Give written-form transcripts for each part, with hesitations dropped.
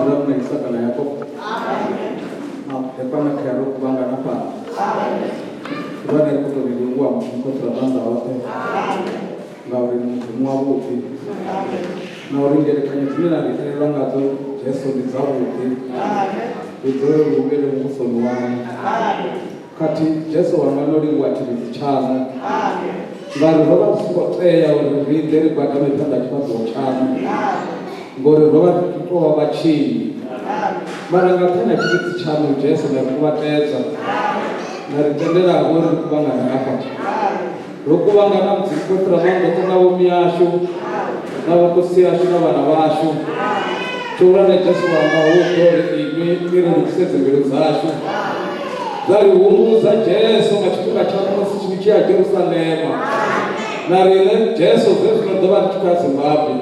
Abrahamu na Isaka na Yakobo. Madekwana kha ro kuvhangana fhano. Ḓuvha ri khou tou ri livhuwa Mudzimu khotsi wa maanḓa oṱhe ngauri ni Mudzimu wavhuḓi na uri ngelekanyo dzine na ri elelwa ngadzo Jesu ndi dzavhuḓi. Ri dzule ri humbele muvhusoni waṋu. Khathihi Jesu wanga no livhuwa tshilidzi tshaṋu, ngauri ro vha ri songo tea uri ri ḓe ri gwadame phanḓa tshifhaṱuwo tshaṋu, ngori ro vha ri tshi tou vha vhatshinyi. Mara nga nṱhani ha tshilidzi tshaṋu Jesu na ri kuvhatedza, na ri tendela uri ri kuvhangane hafha. Ro kuvhangana Mudzimu khotsi Ramaanḓaoṱhe na vhomme ashu, na vhokotsi ashu na vhana vhashu. Tshihulwane Jesu wanga hu ḓo uri inwi ni ri lugise dzimbilu dzashu. Dza ri humbudza Jesu nga tshifhinga tsha musi tshi tshi ya Jerusalema. Na riṋe Jesu zwezwino ḓo vha ri tshi khou ya Zimbabwe.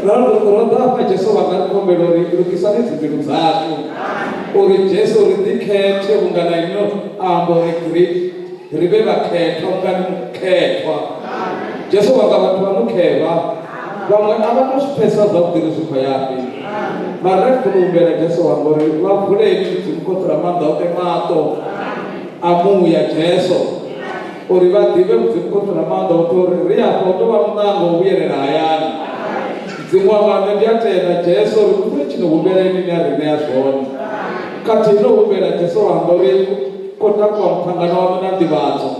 Ro ro ḓa hafha Jesu wanga ri khou humbela uri lugisani dzimbilu dzashu uri Jesu ri ḓikhethe vhunga na inwi no amba uri Greek ri vhe vhakhethwa vhunga ni mukhethwa. Jesu wanga vhathu vha mukhevha vhaṅwe a vha to zwi pfesesa zwavhuḓi ri zwi khou yafhi. Mara ri khou humbela Jesu wanga uri vha vuleni Mudzimu khotsi Ramaanḓaoṱhe maṱo a muya Jesu uri vha ḓivhe Mudzimu khotsi Ramaanḓaoṱhe uri ri afha u tou vha muṋango wo vhuyelela hayani. Mudzimu wanga nṋe ndi a tenda Jesu uri musi ri tshi ni humbela inwi ni a ri ṋea zwone. Khathihi no humbela Jesu wanga uri khou takuwa muṱangano waṋu na nḓivhadzo.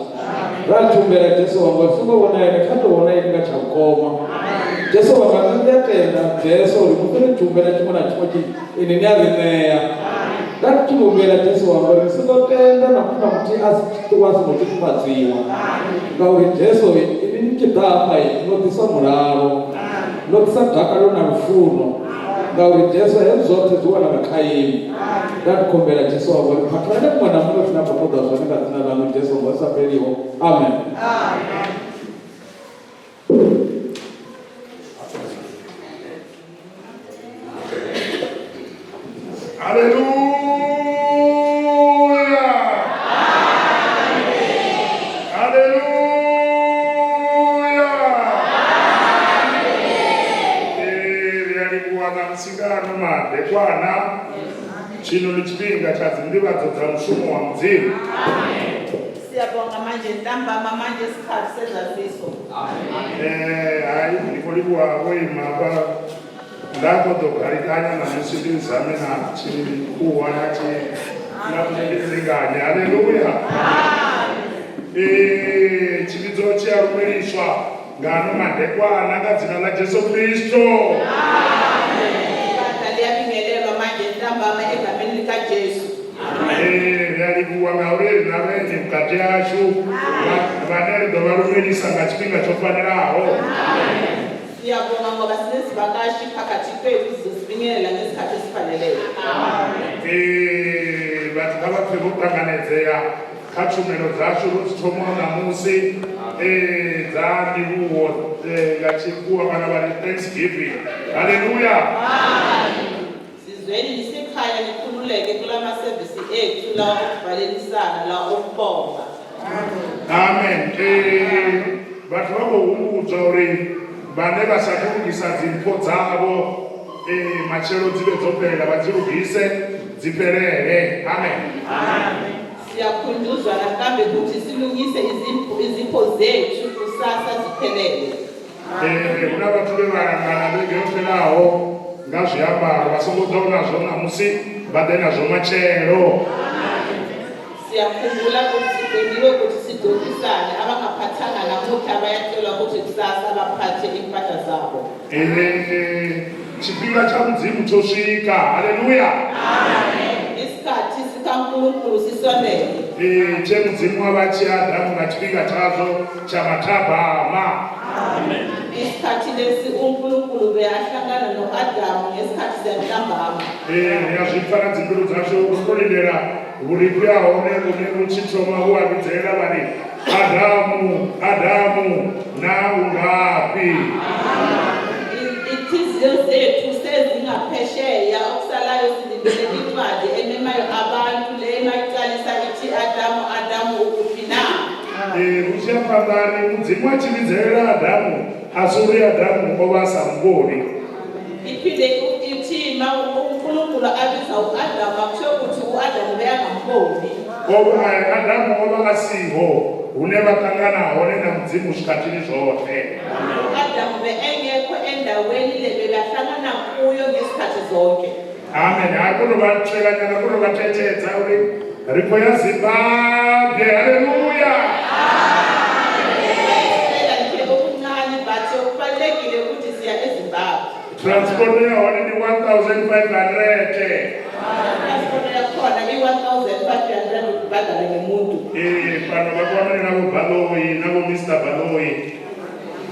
Ra tshi humbela Jesu wanga uri songo vhona ene kha tou vhona inwi nga tsha vhukoma. Jesu wanga nṋe ndi a tenda Jesu uri musi ri tshi humbela tshiṅwe na tshiṅwe tshi inwi ni a ri ṋea. Nda tshi humbela Jesu wanga uri ni songo tenda na muthu na muthihi a si ṱuwa a songo ṱuṱuwadziwa. Ngauri Jesu inwi ni tshi ḓa hafha no ḓisa mulalo, no ḓisa dakalo na lufuno. Ngauri Jesu hezwi zwoṱhe zwi wanala kha inwi. Nda ndi khou humbela Jesu wanga uri phaṱhalele muṅwe na muṅwe zwine a khou ṱoḓa zwone nga dzina ḽaṋu Jesu nga hu sa fheliho. Amen. Haleluya! Haleluya! Ee, ri a livhuwa ṋamusi nga ano madekwana. Tshino ndi tshifhinga tsha dzinḓivhadzo dza mushumo wa Mudzimu. Siyabonga manje ntambama manje isikhathi sezaziso. Eh, hai ndi khou livhuwa vho ima hafha nda khou ḓo galikanya ṋamusi ndi zame na tshikhuwa na tshi na linganye haleluya. Ee, tshivhidzo tshi a lumeliswa nga ano madekwana nga dzina ḽa Jesu Kristo. Ibandla liyabingelelwa manje ntambama egameni likaJesu. Ee, ri a livhuwa ngauri ri na vhaeni vhukati hashu vhane ri ḓo vha lumelisa nga tshifhinga tsho fanelaho. Siyabonga ngoba sinezivakashi phakathi kwethu zizosibingelela ngesikhathi esifaneleyo. Ee, vhathu kha vha pfe vho ṱanganedzea kha tshumelo dzashu ro dzi thomaho ṋamusi ee, dza ndivhuwo ee, nga tshikhuwa kana vha ri thanksgiving. Haleluya! Sizweni nisekhaya nikhululeke kula masevisi ethu lawa okuvalelisana la okubonga. Amen. Ee, vhathu vha khou humbudzwa uri vhane vha sa thu lugisa dzimpho dzavho ee, matshelo dzi vhe dzo fhelela vha dzi lugise dzi fhelele. Amen. Siyakhunjuzwa nakambe ukuthi silungise izipho zethu kusasa ziphelele. Ee, hu na vhathu vhe vha langana vhege yo fhelaho nga zwiambaro vha songo ḓa nazwo ṋamusi vha ḓe nazwo matshelo. Siyakhumbula ukuthi siceliwe ukuthi sidodisane abangaphathanga namuhla bayacelwa ukuthi kusasa baphathe impahla zabo. Ee, tshifhinga tsha Mudzimu tsho swika. Haleluya! Isikhathi sikaNkulunkulu sisondele. Ee, tshe Mudzimu a vha tshi Adamu nga tshifhinga tshazwo tsha mathabama. Isikhathi lesi uNkulunkulu beyahlangana no-Adamu ngesikhathi santambama. Ee, ri a zwi pfa na dzimbilu dzashu ri khou lindela vhurifhi ha hone vhune vhu tshi thoma vhu a vhidzelela vha ri Adamu, Adamu, naa u ngafhi? Inhliziyo zethu sezingaphesheya okusalayo silindele incwadi ememayo abantu le mayiqalisa ithi Adamu Adamu ukuphi na? Ee, hu tshi ya phanḓa ri Mudzimu a tshi vhidzelela Adamu a si uri Adamu o vha a sa mu vhoni. Iphinde ithi ma uNkulunkulu uNkulunkulu abiza u-Adamu akusho ukuthi u-Adamu bekangamboni. Adamu o vha a siho hune vha ṱangana hone na Mudzimu zwikhathini zwoṱhe. U-Adamu be-engekho endaweni le bebahlangana kuyo ngesikhathi zonke. Amen. Ha kono vha tswelanyana kono vha thetshedza uri ri khou ya Zimbabwe. Haleluya. Bayisitshela nje okuncane but kubalulekile ukuthi siya eZimbabwe. Transport ya hone ndi 1500. Transport yakhona i-1500 ukubhadala ngemuntu. Ee, fhano vha kwamane na vho Baloyi na vho Mr Baloyi.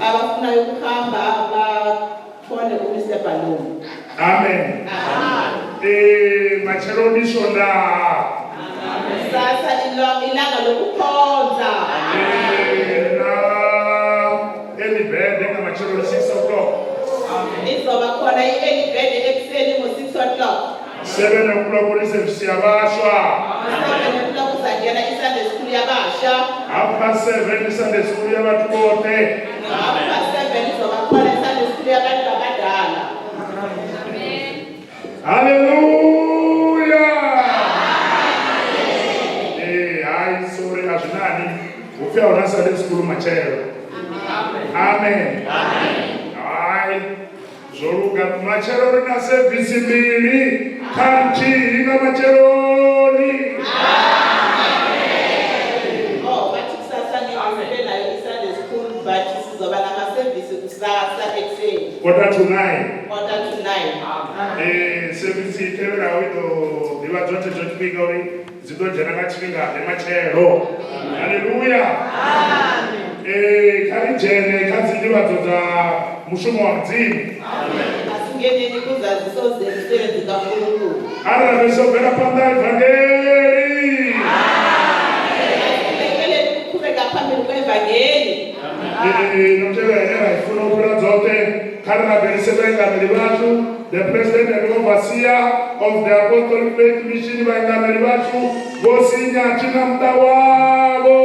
Abafunayo ukuhamba bakhone ku-Mr Baloyi. Amen. Ee, matshelo ndi Swondaha. Kusasa ilanga lokukhonza. Ee, na early bird nga matsheloni 6 o'clock. Izoba khona i-early bird ekuseni ngo-6 o'clock. 7 o'clock ndi service ya vhaswa. 7 o'clock uzangena i-Sunday school yabasha. 7:30 ndi Sunday school ya vhathu vhoṱhe. 7:30 izoba khona i-Sunday school yabantu abadala. Haleluya. Ee, hai, sorry, a zwi nani. Hu pfi a huna Sunday school matshelo. Amen. Hai, zwo luga. Matshelo ri na service mbili kha nthihi nga matsheloni. Oh, bathi kusasa ngeke sibe nayo i-Sunday school but sizoba namasevisi kusasa ekuseni. 8:45. 8:45. Ee, service i tevhelaho i ḓo ḓivhadzwa tshetsho tshifhinga uri dzi ḓo dzhena nga tshifhingaḓe matshelo. Haleluya. Ee, kha ri dzhene kha dzi nḓivhadzo dza mushumo wa Mudzimu. Asingeneni kuzaziso zemisebenzi kaNkulunkulu. Arali ri so bvela phanḓa evangeli. Asilekeleni ukuqhubeka phambili kwevangeli. Ee, no tevhela ine ra i funa u fhira dzoṱhe, kha ri rabelise vhaingameli vhashu, the president and overseer of the Apostolic Faith Mission, vhaingameli vhashu Vho Sinyathi na muṱa wavho.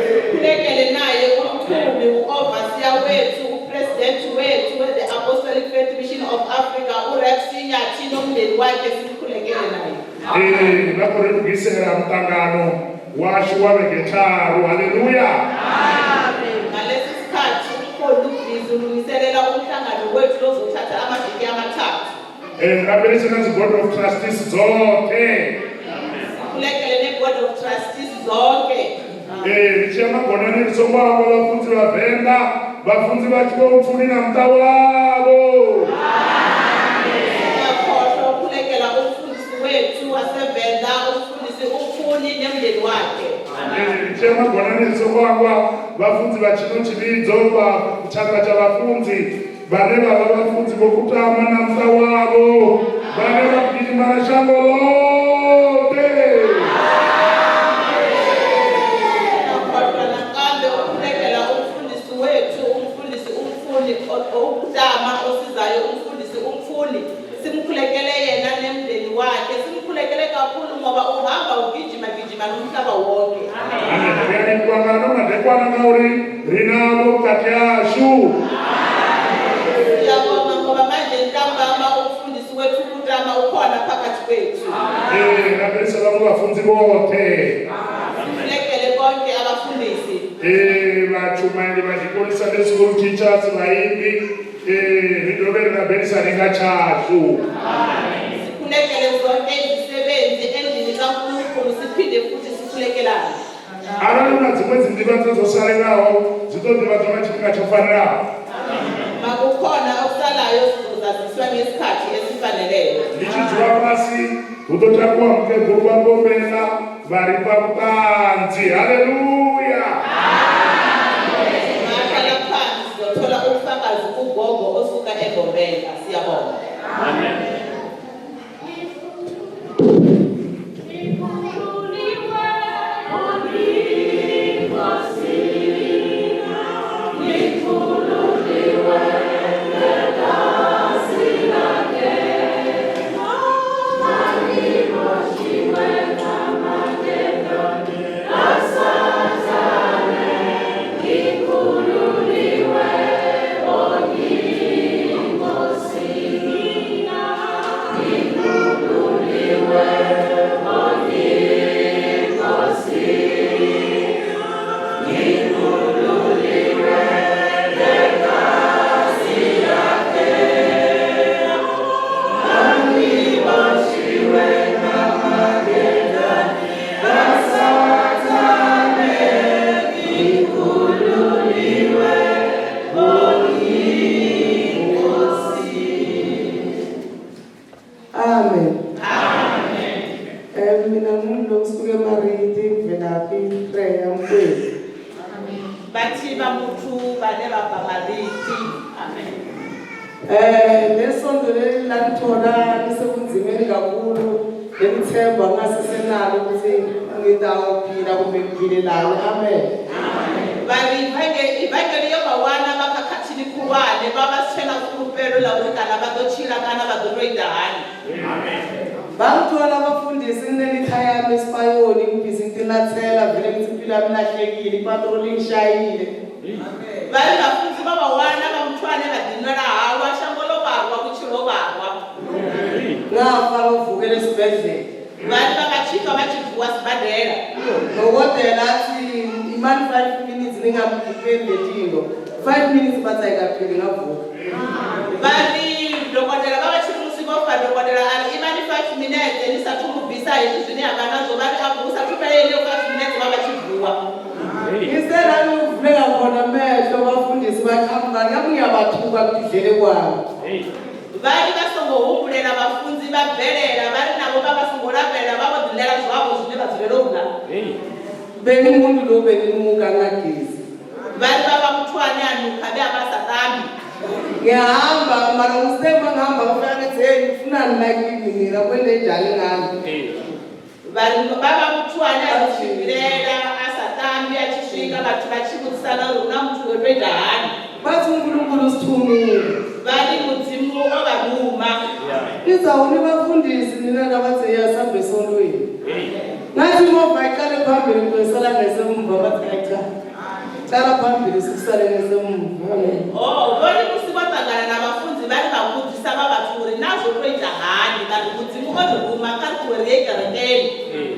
Sikhulekele naye umqhubi u-overseer wethu upresident wethu we-the Apostolic Faith Mission of Africa uRev Sinyathi nomndeni wakhe simkhulekele naye. Ee, vha khou ri lugisela muṱangano washu wa vhege tharu. Haleluya. Ngalesi sikhathi umholi ubhizi ulungiselela umhlangano wethu lozothatha amaviki amathathu. Ee, rabelise na dzi board of trustees dzoṱhe. Sikhulekele ne-board of trustees zonke. Ee, ri tshi ya magonani ri songo hangwa vhafunzi vha Venḓa, vhafunzi vha Tshivhonipfuni na muṱa wavho. Singakhohlwa ukukhulekela umfundisi wethu waseVenda umfundisi uMfuni nemndeni wakhe. Ee, ri tshi ya magonani ri songo hangwa vhafunzi vha tshino tshivhidzo vha tshaka tsha vhafunzi vhane vha vha vhafunzi vho kutama na muṱa wavho, vhane vha gidima na shango ḽoṱhe. Singakhohlwa nakambe ukukhulekela umfundisi wethu umfundisi uMfuni okutama osizayo umfundisi uMfuni simkhulekele yena nemndeni wakhe simkhulekele kakhulu ngoba uhamba ugijima gijima nomhlaba wonke. Amen. Ri a livhuwa nga ano madekwana ngauri ri navho vhukati hashu. Siyabonga ngoba manje ntambama umfundisi wethu uKutama ukhona phakathi kwethu. Ee, rabelisa vhaṅwe vhafunzi vhoṱhe. Sikhulekele bonke abafundisi. Ee, vhatshumaeli vha tshikolo Sunday school teachers, vhaimbi, ee, ri dovhe ri rabelisane nga tshashu. Sikhulekele zonke izisebenzi endlini kaNkulunkulu siphinde futhi sikhulekelane. Arali hu na dziṅwe dzi nḓivhadzo dzo salelaho dzi ḓo ḓivhadzwa nga tshifhinga tsho fanelaho. Makukhona okusalayo sizozaziswa ngesikhathi esifaneleyo. Ndi tshi dzula fhasi hu ḓo takuwa mukegulu wa Mbombela vha ri fha vhuṱanzi. Haleluya. Singahlala phansi sizothola ubufakazi kugogo osuka eMbombela. Siyabonga. Ngikhululiwe, Amen. Amen. Mina ngumuntu lokusuka eMariti ngivelaphi prayer mkwezi. Vha thivha muthu vhane vha bva Mariti. Amen. Lesonto leli langithola lisebunzimeni kakhulu lelithemba ngasisenalo ukuthi ngitawuphila kumbe ngiphilelani. Amen. Vha ri ivangeli yo vha wana vha khakhathini khulwane vha vha si tshena fulufhelo ḽa uri kana vha ḓo tshila kana vha ḓo to ita hani. Bangithola abafundisi nginelikhaya yami esipayoni ngibhizi ngitinathela vele ngithi impilo yami ilahlekile ipatroli ingishayile. Vha ri vhafunzi vha vha wana vha muthu ane vha ḓinwela halwa shango ḽo vharwa vhutshilo ho vharwa. Ngafa ngivukela esibhedlela. Vha ri vha vha tshi fa vha tshi vuwa sibadela. Dokotela athi imani 5 minutes ningamkhipheli letinto. 5 minutes bathi ayikapheli ngavuka. Vha ri dokotela vha vha tshi musi vho fa dokotela a ri imani 5 minutes ni sathu mu bvisa hezwi zwine a vha nazwo vha ri a hu sathu fhela yeneyo 5 minutes vha vha tshi vuwa. Instead angivuleka khona amehlo bafundisi baqhamuka nami ngiyabathuka kudlele kwami. Vha ri vha songo humbulela vhafunzi vha bvelela vha ri navho vha vha songo lavhelela vha vho ḓiḽela zwavho zwine vha dzulela u ḽa. Bengimuntu lo benginuka ngagezi. Vha ri vha vha muthu ane a nukha vhe a vha sa ṱambi. Ngiyahamba mara ngisema ngihamba ngifika ngithi hey ngifunani la kimi mina kwente njani ngami. Vha ri vha vha muthu ane a tshimbilela a sa ṱambi a tshi swika vhathu vha tshi vhudzisana uri hu na muthu wo to ita hani. Bathi uNkulunkulu usithumile. Vha ri Mudzimu o vha ruma. Nizawuni bafundisi nina nabathi yasambe esontweni. Ngathi imofa iqale phambili ngiyosala ngesemumva bathi hayi cha. Qala phambili sikusale ngesemumva. Amen. Oh, vho ri musi vho ṱangana na vhafunzi vha ri vha vhudzisa vha vhathu uri na zwo to ita hani vha ri Mudzimu o ri ruma kha ri ṱuwe ri ye kerekeni.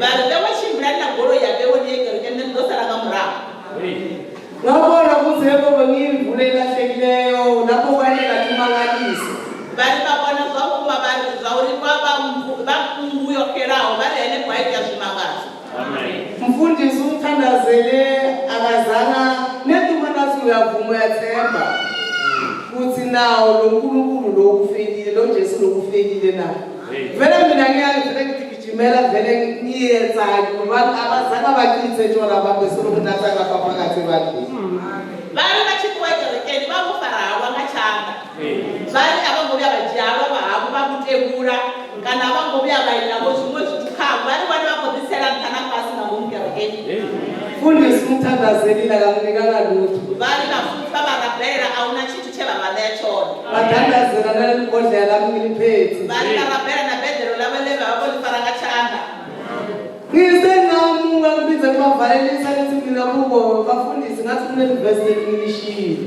Vha ri vhewe tshimbilani na goloi ya vhewe ni ye kerekeni nṋe ndi ḓo sala nga murahu. Ngabona ukuthi yebo bengiyimvula elahlekileyo lapho kwayeka imangaliso. Vha ri vha vhona zwa vhukuma vha ri zwa uri vha vha vha nngu yo xelaho vha ri henefho ha itea zwimangadzo. Mfundisi umthandazele akazanga neduma nathi uyavuma uyathemba ukuthi nawo lo nkulunkulu lo ufelile lo Jesu lo ufelile na. Vele mina ngiyangivele ngithi gijimela vele ngiyetsa ngoba abazange bachithe tshwala abantu besoloko natha lapha phakathi ebandleni. Vha ri vha tshi ṱuwa kerekeni vha vho fara halwa nga tshanḓa. Vha ri a vho ngo vhuya vha dzhia halwa vha havho vha vhu tevhula kana a vho ngo vhuya vha ita vho zwiṅwe zwithu khavho vha ri vhone vha khou ḓisela nṱha na fhasi nga ngomu kerekeni. Mfundisi umthandazelile akamnikanga lutho. Vha ri vhafunzi vha vha rabela a huna tshithu tshe vha vha ṋea tshone. Bathandazela naleli bhodlela lami ngiliphethe. Vha ri vha rabela na beḓelo ḽavho ḽe vha vha vho ḽi fara nga tshanḓa. Ngisengamuka ngibize ngibavalelisa ngithi mina kubo bafundisi ngathi kuleli vesi lengilishiyile.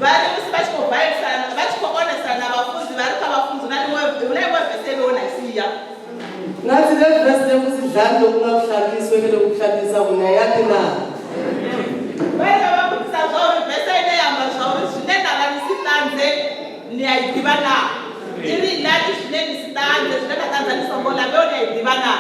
Vha ri musi vha tshi khou vhaisana vha tshi khou onesana na vhafunzi vha ri kha vhafunzi na ḽiṅwe hu na iṅwe vese vhe na sia. Ngathi leli vesi lekuthi dlani lokungakuhlabisi wekele ukuhlabisa wena yathi na. Vha ri vha vhudzisa zwa uri vese ine ya amba zwa uri zwine na ḽa ni si ṱanze ni a i ḓivha na. I ri ḽani zwine ni si ṱanze zwine na ṱanza ni songo ḽa vhe ni a i ḓivha na.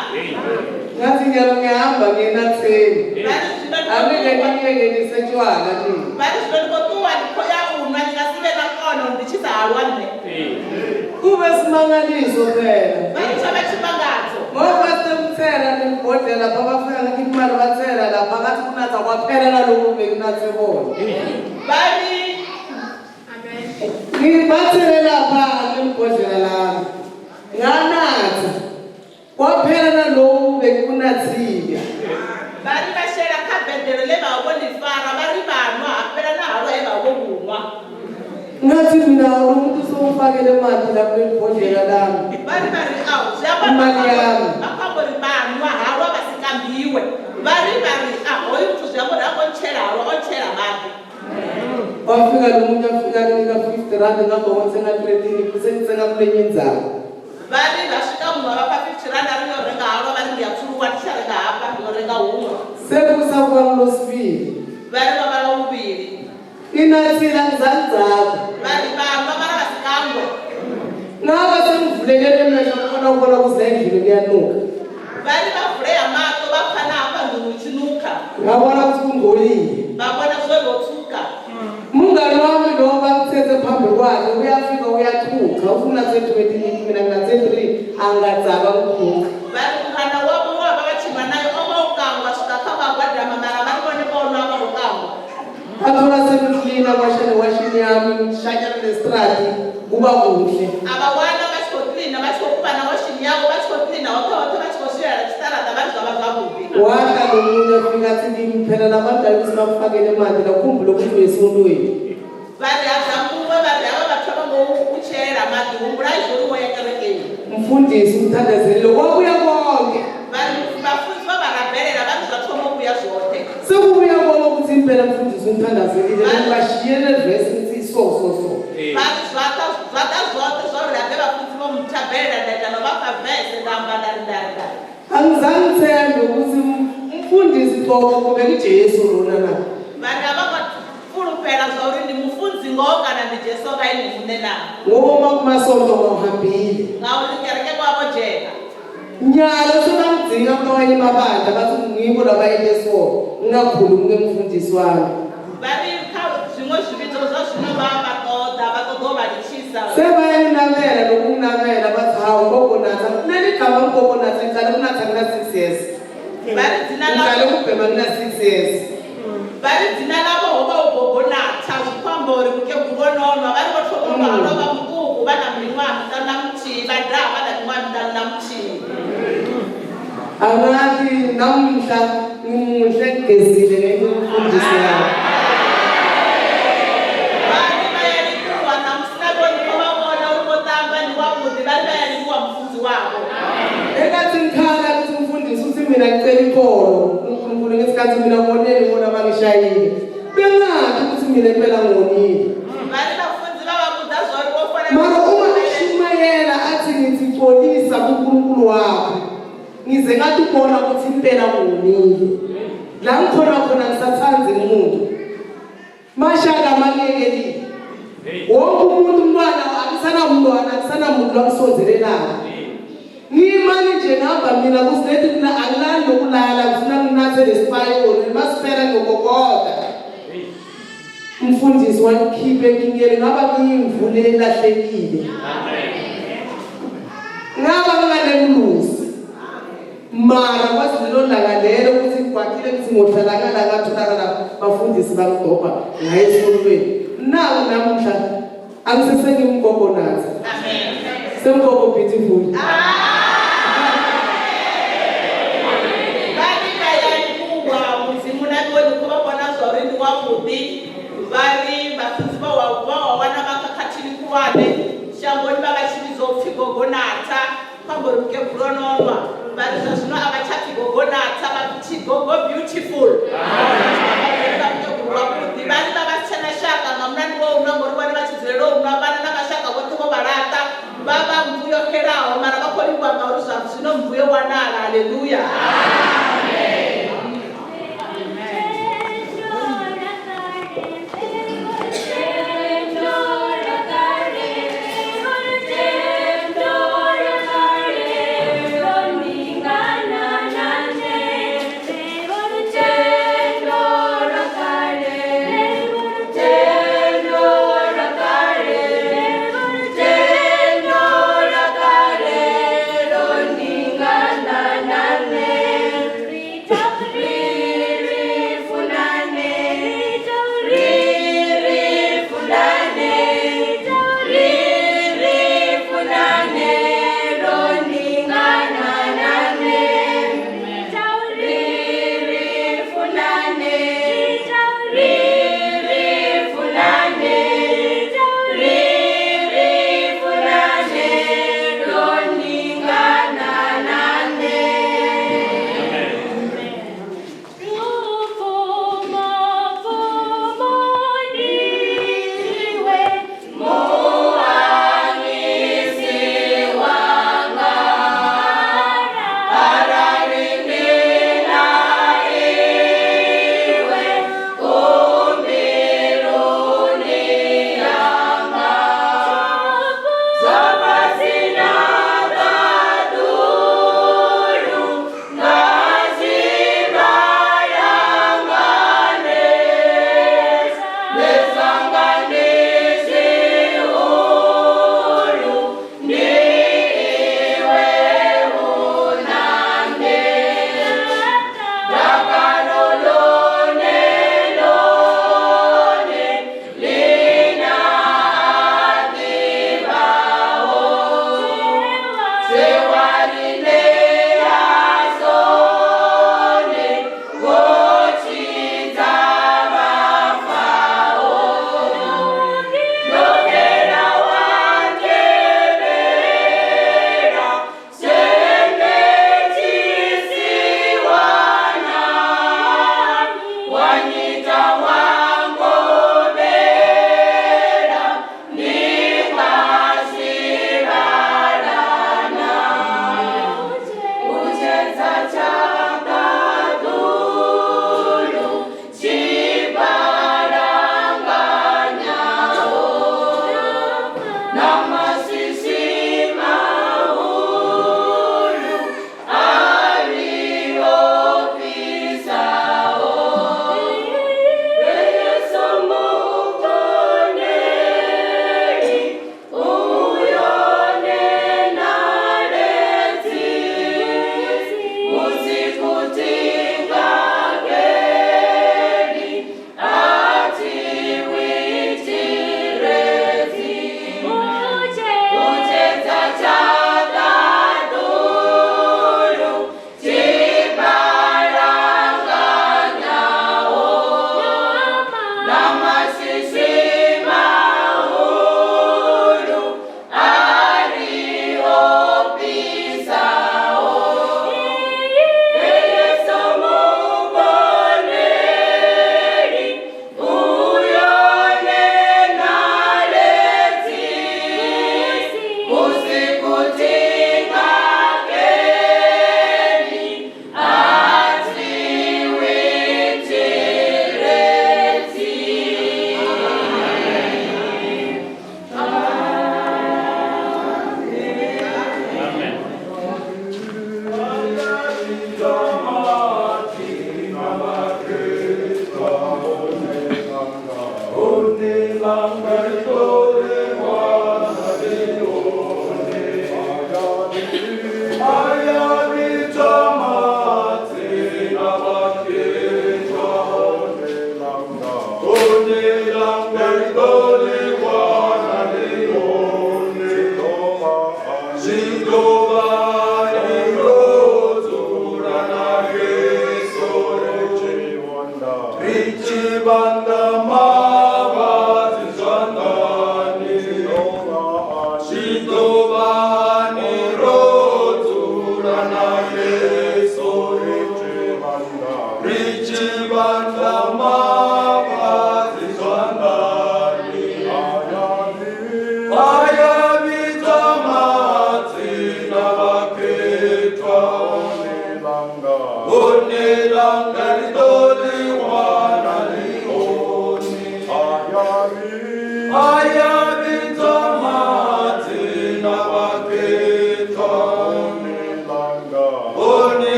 Ngathi ngiyalo ngiyahamba ngiyenatheni. Vha ri zwino ndi khou Angeke ṱuwa. ngiyeke ngisetshwala nje. Vha ri zwino ndi khou ṱuwa ndi khou ya u nwa ndi nga si vhe na kono ndi tshi sa halwa nṋe. Kube simangaliso phela. Vha ri tsho vha tshimangadzo. Ngoba sekuthela lelibhodlela lapha bafika ngathi imali bathela lapha ngathi kunatha kwaphela naloku bekunathe bona. Vha ri Ngibathele lapha lelibhodlela lami. Nganatha. Kwaphela naloku bekunathile. Vha ri vha shela kha beḓelo ḽe vha vha vho ḽi fara vha ri vha nwa ha fhela na halwa he vha vha vho vhu nwa. Ngathi mina lo muntu sowufakele imali la kuleli bhodlela lami. Vha ri vha ri au zwi amba Imali yami. vha khou amba uri vha nwa halwa vha si kambiwe. Vha ri vha ri a hoyu muthu zwi amba uri ha ngo ntshela halwa o ntshela maḓi. Wafika lo muntu afika nika 50 rand ngapha wathenga 13 kusengithenga kulenye inzalo. Vha ri vha swika muṅwe vha fha 50 rand a ri yo renga halwa vha ri ndi a pfuluwa ndi tsha renga hafha ndi yo renga huṅwe. Sekusakuba losibili. Vha ri vha vhala vhuvhili. Inathile angizangi. Vha ri vha nwa mara vha si kangwe. Ngaba sengivulekele emehlo ngibona ukubona ukuthi la endlini kuyanuka. Vha ri vha vulea maṱo vha pfa na hafha nḓuni hu tshi nukha. Ngabona ukuthi kungcolile. Vha vhona zwo ro tswuka. Mungani wami lo bamthethe phambi kwakhe uyafika uyathuka ufuna se-20 mina ngina se-3 Akadzalwa ngikhuka. Vha ri munghana wavho we vha vha tshi nwa naye o vha o kangwa swika kha vha gwadama mara vha ri vhone vho nwa vha vho kangwa. Bathola sekuklina kwasha newashini yami ngishanyana nestrati kuba kuhle. A vha wana vha tshi khou kiḽina vha tshi khou kuvha na washini yavho vha tshi khou kiḽina hoṱhe hoṱhe vha tshi khou swiela tshiṱaraṱa vha ri zwa vha zwavhuḓi. Wata lo munye afika athi kimi phela labantu ukuthi bakufakele emanti lakhumbule ukuthi uyesontweni. Vha ri ha ḓa muṅwe vha ri havha vhathu a vho ngo u tshelela maḓi humbulai zwo uri wo ya kerekeni. Mfundisi umthandazeli kwabuya konke. Vha ri vhafunzi vha vha rabelela vha ri zwa thoma u vhuya zwoṱhe. Sekubuya konke ukuthi impela mfundisi umthandazelile bashiyele verse ngithi so so so. Vha ri zwa ḓa zwa ḓa zwoṱhe zwa uri habe vhafunzi vho muthabelela nda ita no vha fha vese nda amba nda ri nda ri nda ri. Angizange ngithembe ukuthi umfundisi qobo kumbe kuJesu lona na. Vha ri a vha ngo fulufhela zwa uri ndi mufunzi ngoho kana ndi Jesu nga ene muṋe naa. Ngoba uma kumasonto ngawuhambile. Ngauri kereke kwavho dzhena. Nyalo sebangidzinga kwamanye amabandla bathi ngibo labayente so ngingakhulumi ngemfundisi wami. Vha ri kha zwiṅwe zwivhidzo zwa zwino vha vha ṱoḓa vha ṱoḓa u vha litshisa. Sebayanginamela nokunginamela bathi hawu gogo Natha leli gama ugogo Natha ngiqale ukunatha ngina-6 years. Vha ri dzina ḽa Ngiqale ukubhema ngina-6 years. Vha ri dzina ḽavho ho vha u gogo Natha zwi khou amba uri mukegulu vho no nwa vha ri vho thoma u nwa halwa vha muṱuku vha na miṅwaha miṱanu na muthihi vha daha vha na miṅwaha miṱanu na muthihi. Angathi namuhla ngimuhle ngigezile ngenxa yomfundisi wami. Vha ri vha ya livhuwa ṋamusi na vhone vho vha vhona uri vho ṱamba ndi wavhuḓi vha ri vha ya livhuwa mufunzi wavho. Engathi ngikhala ukuthi umfundisi uthi mina ngicela iqolo uNkulunkulu ngesikhathi mina ngonele bona bangishayile. Bengathi ukuthi mina impela ngonile. Vha ri vhafunzi vha vha vhudza zwa uri vho fanela Mara uma eshumayela athi ngithi xolisa kuNkulunkulu wakho. Ngize ngathi ubona ukuthi impela ngonile. La ngikhona khona ngisathandi umuntu. Mashaka mangekelile. Wonke umuntu umntwana akusanamntwana akusanamuntu lakusondelelana. Ngimane nje ngihamba mina kusinethi mina angilali nokulala ngifuna nginathe lesipayoni masiphela ngiyokokoda. Umfundisi wangikhipha enkingeni ngaba ngiyimvu le elahlekile. Ngaba nginganemlusi. Mara kwathi lelo langa lelo ukuthi ngigwaqile ngithi ngothalakala ngatholakala bafundisi bangidobha ngaye esikolweni. Naku namuhla angisesengimgogo nathi. Semgogo beautiful. Vha ri vha ya livhuwa Mudzimu na vhone kho vha vhona zwa uri ndi wavhuḓi vha ri vhafunzi vha wa vha wa wana vha khakhathini khulwane shangoni vha vha tshi vhidzwa upfhi gogonatha kho amba uri mukegulu o no nwa vha ri zwa zwino a vha tsha pfi gogonatha vha pfi gogo beautiful vha mukegulu wavhuḓi vha ri vha vha si tshena shaka nga mulandu wa u nwa ngori vhone vha tshi dzulela u nwa vhana na mashaka vhoṱhe vho vha laṱa vha vha nngu yo xelaho mara vha khou livhuwa ngauri zwa zwino nngu yo wanala haleluya.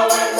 Amen.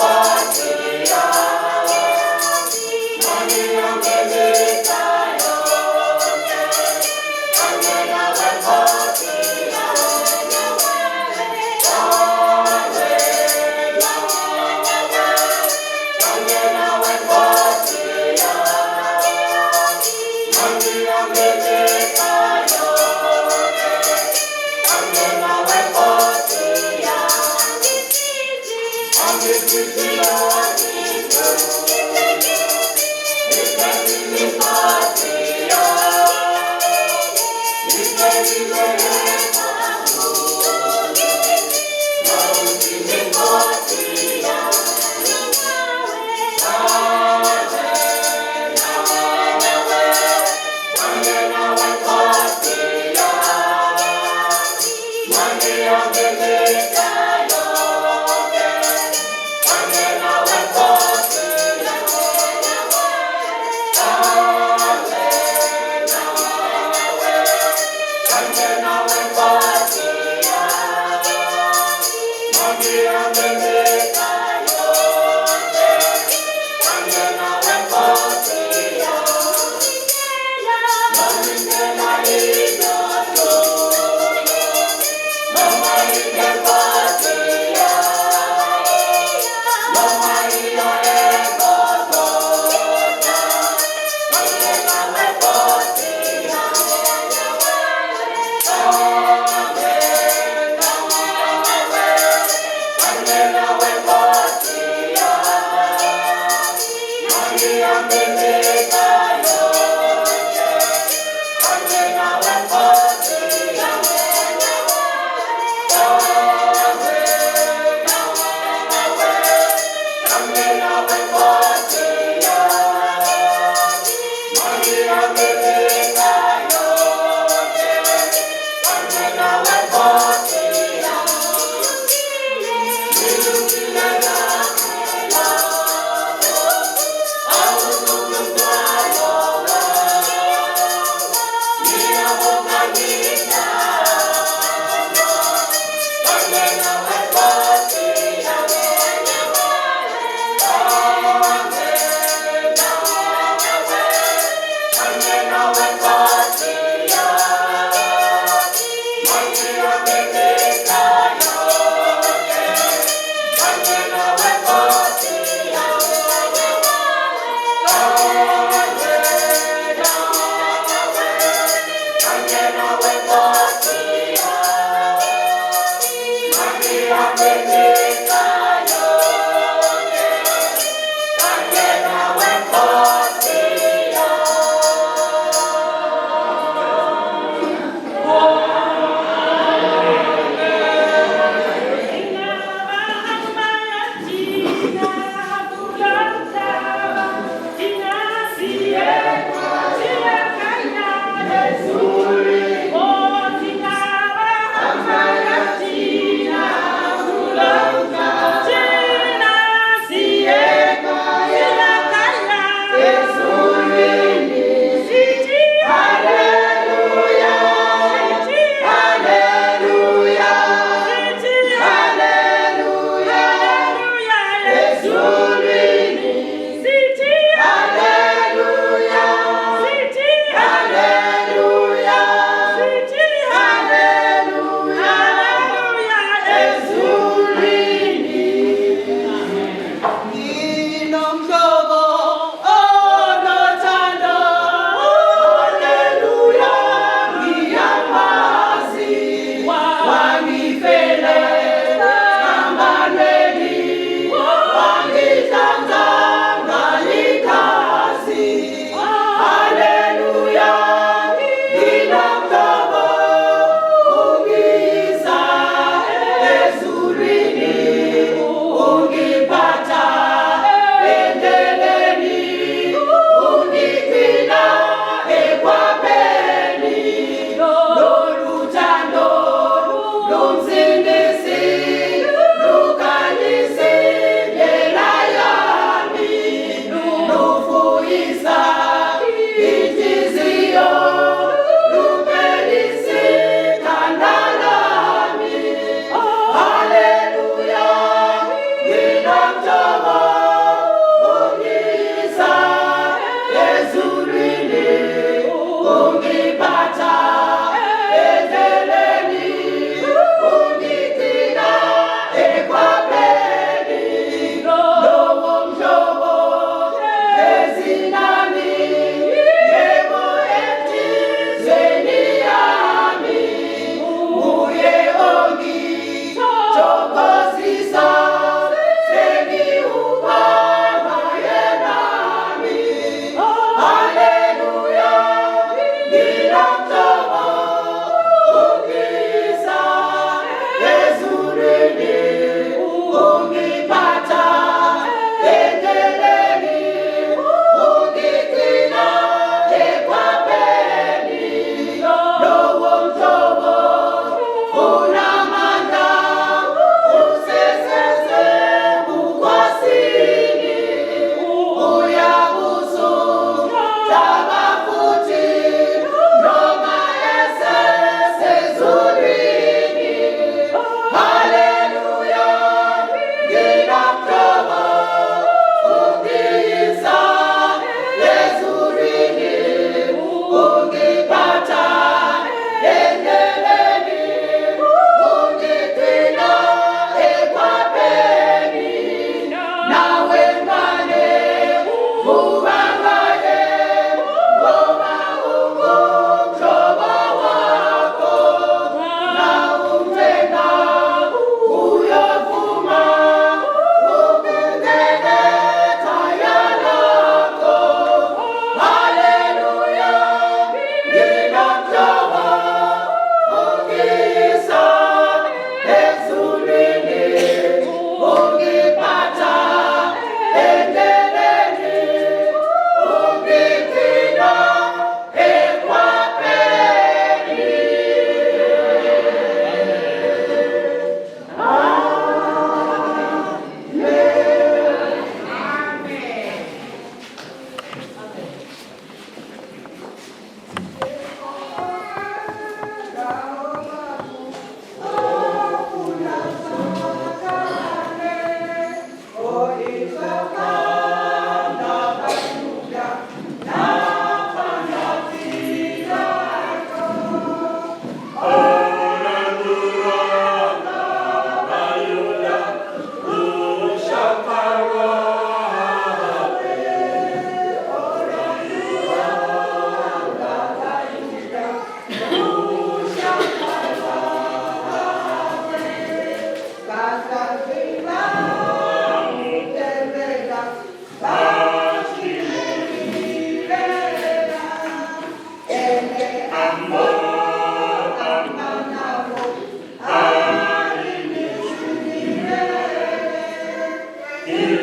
Wa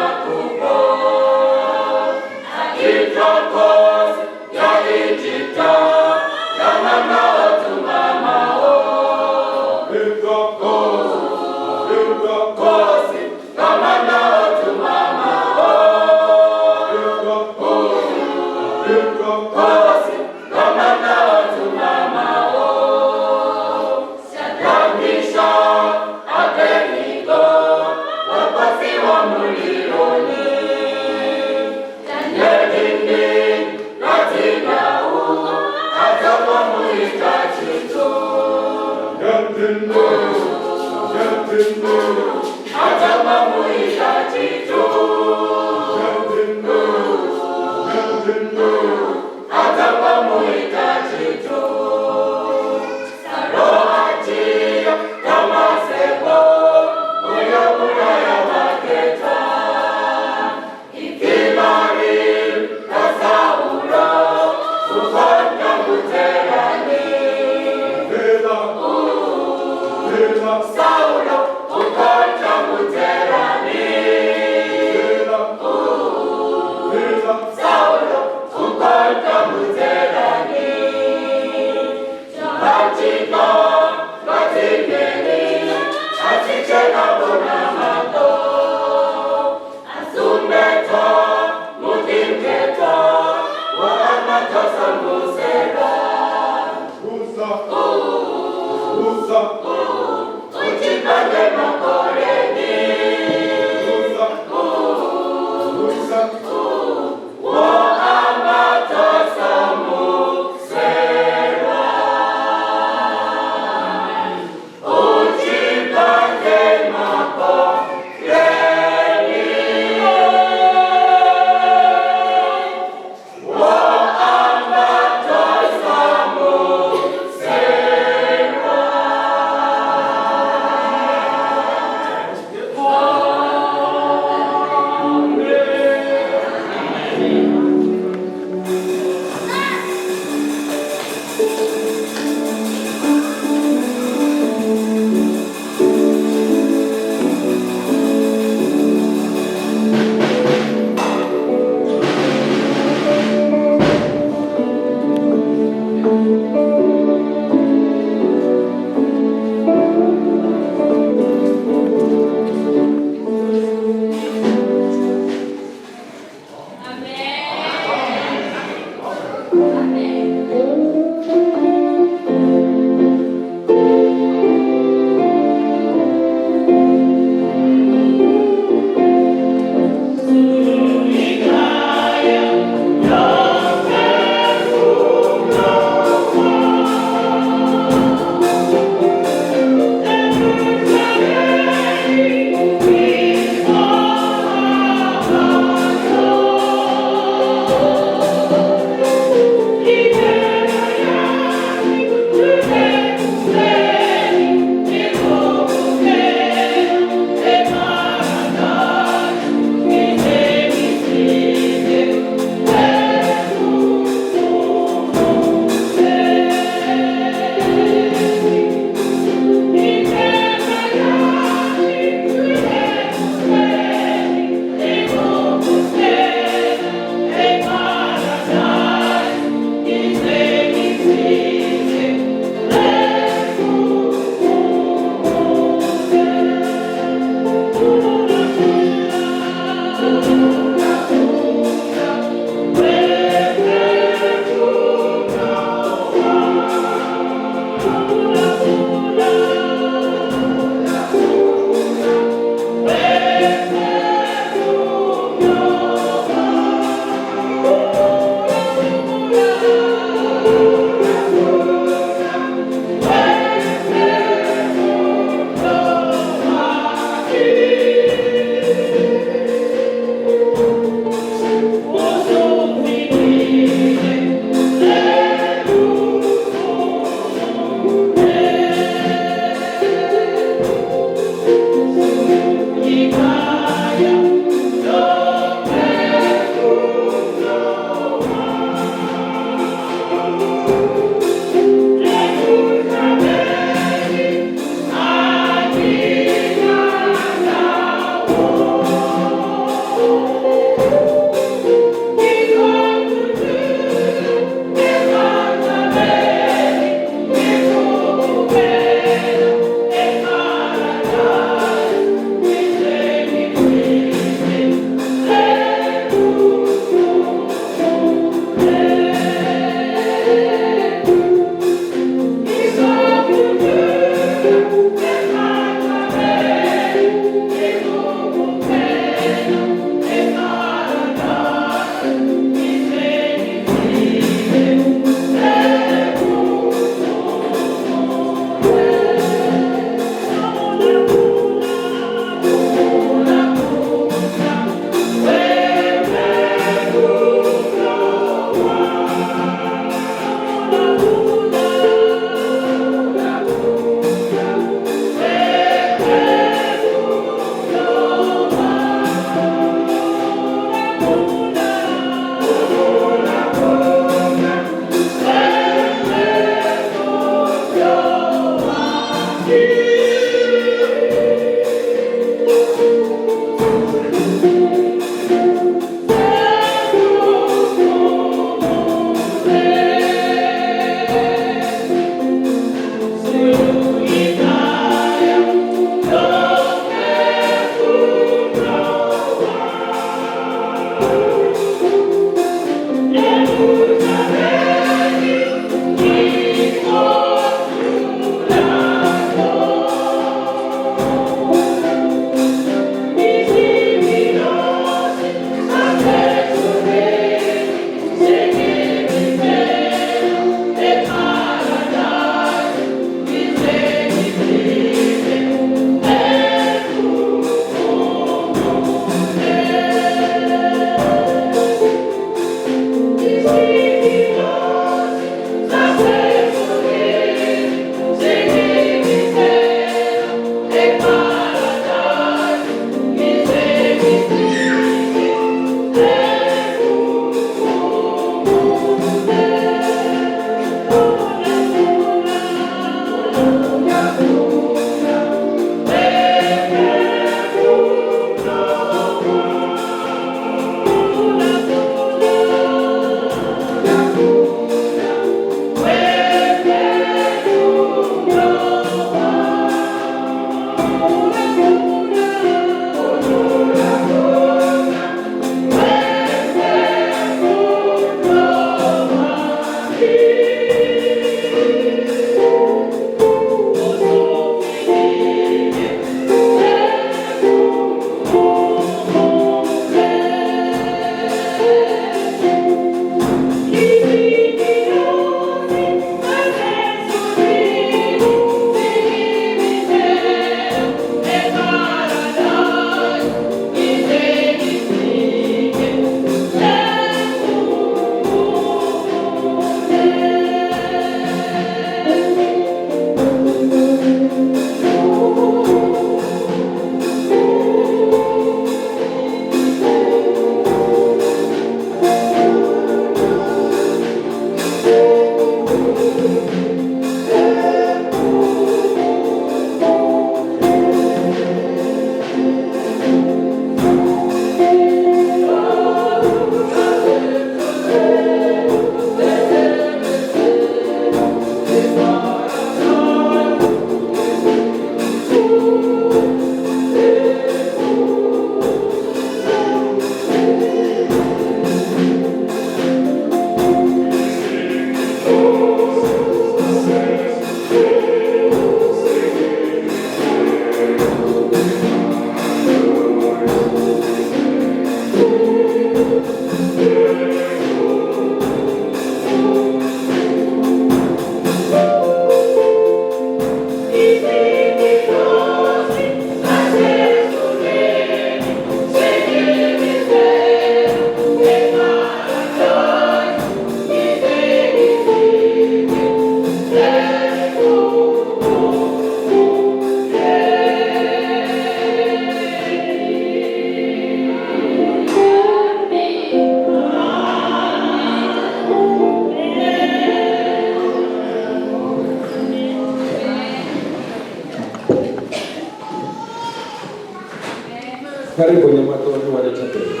Kha ri bonye maṱo ri wane thabelo.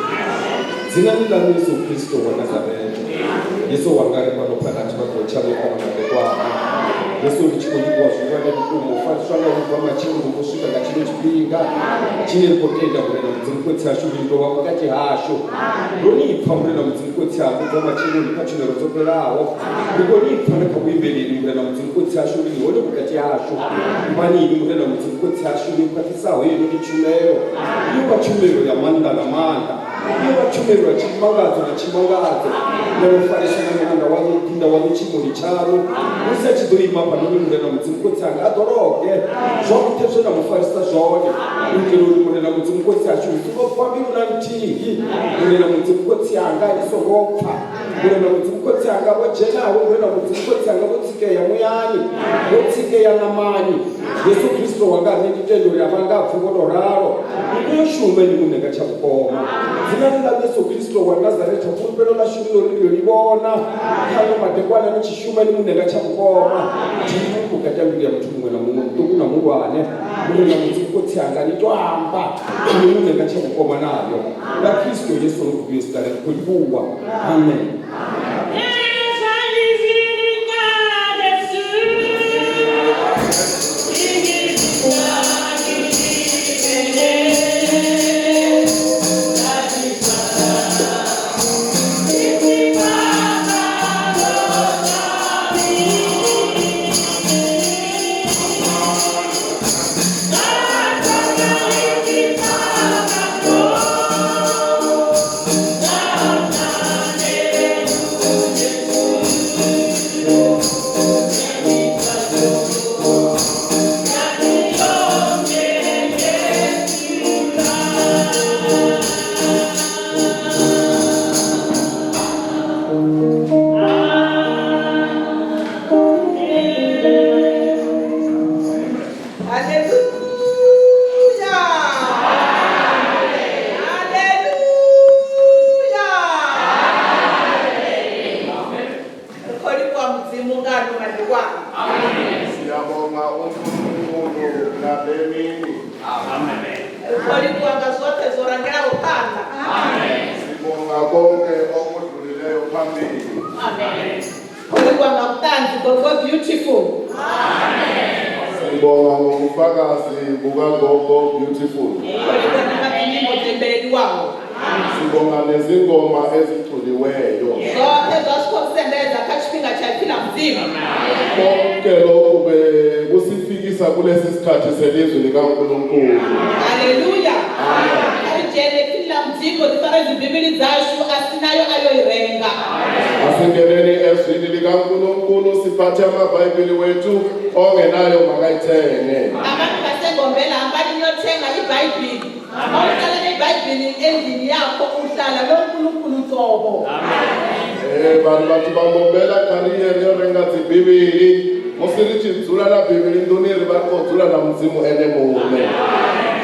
Dzinani ḽa Yesu Kristo wa Nazaretha, Yesu wanga ri fhano phakathi vha khou tshaṋu fhano madekwana. Yesu ri tshi khou livhuwa zwihulwane vhukuma u fariswa nga u bva matsheloni u swika nga tshino tshifhinga tshine ri khou tenda Murena Mudzimu Khotsi ashu uri ni ḓo vha vhukati hashu. Ro ni pfa Murena Mudzimu Khotsi anga u bva matsheloni kha tshumelo dzo fhelaho. Ri khou ni pfa na kha vhuimbeleli Murena Mudzimu Khotsi ashu uri ni hone vhukati hashu. Ivhani inwi Murena Mudzimu Khotsi ashu ni khwaṱhisaho heinoni tshumelo. Yo vha tshumelo ya maanḓa na maanḓa. Yo vha tshumelo ya tshimangadzo na tshimangadzo. Na mufarisi na mulanda waṋu muḓinḓa waṋu tshimoni tshaṋu. Musi a tshi ḓo ima hafhanoni Murena Mudzimu Khotsi anga a ḓo loge zwoṱhe zwe na mu farisa zwone u itela uri Murena Mudzimu Khotsi ashu ri songo pfa mbilu na nthihi. Murena Mudzimu Khotsi anga i songo pfa. Murena Mudzimu Khotsi anga vho dzhenaho Murena Mudzimu Khotsi anga vho tsikea muyani, vho tsikea ṋamani. Yesu Kristo wanga nṋe ndi tenda uri a vha nga pfi vho tou ralo. Ni tea u shuma inwi muṋe nga tsha vhukoma. Dzinani ḽa Yesu Kristo wa Nazaretha fhulufhelo ḽashu ndi ḽa uri ri yo ḽi vhona kha ano madekwana ni tshi shuma inwi muṋe nga tsha vhukoma. Thimu vhukati ha mbilu ya muthu muṅwe na muṅwe, muṱuku na muhulwane. Murena Mudzimu Khotsi anga ni tou amba inwi muṋe nga tsha vhukoma nayo. Nga Kristo Yesu ri khou vhuya ri khou livhuwa. Amen. Haleluya! Haleluya! Ri khou livhuwa Mudzimu nga ano madekwana. Siyabonga uNkulunkulu ngale mini. Ri khou livhuwa nga zwoṱhe zwo rangelaho phanḓa. Sibonga konke okudlulileyo phambili. Khou livhuwa nga vhuṱanzi Gogo Beautiful. Sibonga ngobufakazi bukaGogo Beautiful. Khou livhuwa na nga dzinyimbo dzo imbeleliwaho. Sibonga nezingoma eziculiweyo. Zwoṱhe zwa zwi khou sendedza kha tshifhinga tsha ipfi ḽa Mudzimu. Konke lokhu bekusifikisa kulesi sikhathi selizwi likaNkulunkulu. Haleluya! Kha ri dzhene ipfini ḽa Mudzimu ri fare dzibivhili dzashu a si nayo a yo i renga. Asingeneni ezwini likaNkulunkulu siphathe amaBhayibheli wethu ongenayo makayithenge. Abantu baseNgombela hambani niyothenga iBhayibhili. Mawuhlala neBhayibhili endlini yakho uhlala noNkulunkulu uqobo. Vanhu vhathu vha Mbombela kha ri ye ri yo renga dzibivhili musi ri tshi dzula na bivhili nḓuni ri vha ri khou dzula na Mudzimu ene muṋe.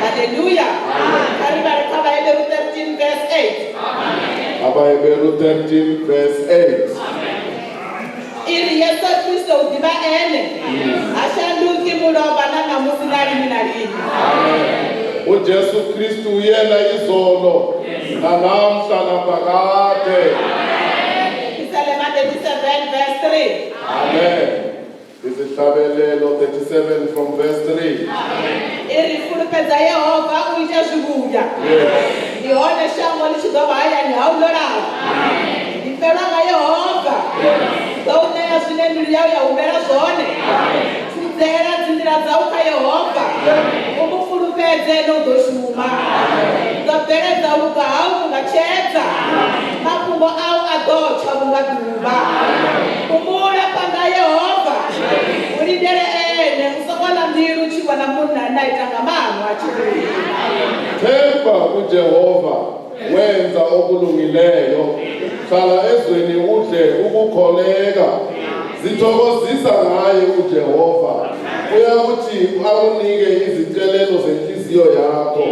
Haleluya! Kha ri vhale kha Vhaheberu 13 verse 8. Abaheberu 13 verse 8. I ri Yesu Kristo u ḓivha ene. Ha shanduki mulovha na ṋamusi na lini na lini. uJesu Kristu uyena izolo nanamhla naphakade. Psalm 37 verse 3. Amen. Izihlabelelo 37 from verse 3. I ri fulufhedza Yehova u ite zwivhuya. Ndi hone shango ḽi tshi ḓo vha hayani hau ḽo lala. Ndi felwa nga Yehova. Ḓo u ṋea zwine mbilu yau ya humbela zwone. Thudzela dzinḓila dzau kha Yehova. U mu fulufhedze ene u ḓo shuma. U ḓo bveledza u luga hau vhunga tshedza. Mafhungo au a ḓo tsha vhunga ḓuvha. Fhumula phanḓa ha Yehova. U lindele ene, u songo ḽa mbilu u tshi vhona munna ane a ita nga maano a tshi ri. Themba kuJehova wenza okulungileyo. Hlala ezweni udle ukukholeka. Zithokozisa ngaye uJehova. Uyakuthi akunike izintshelelo zenhliziyo yakho.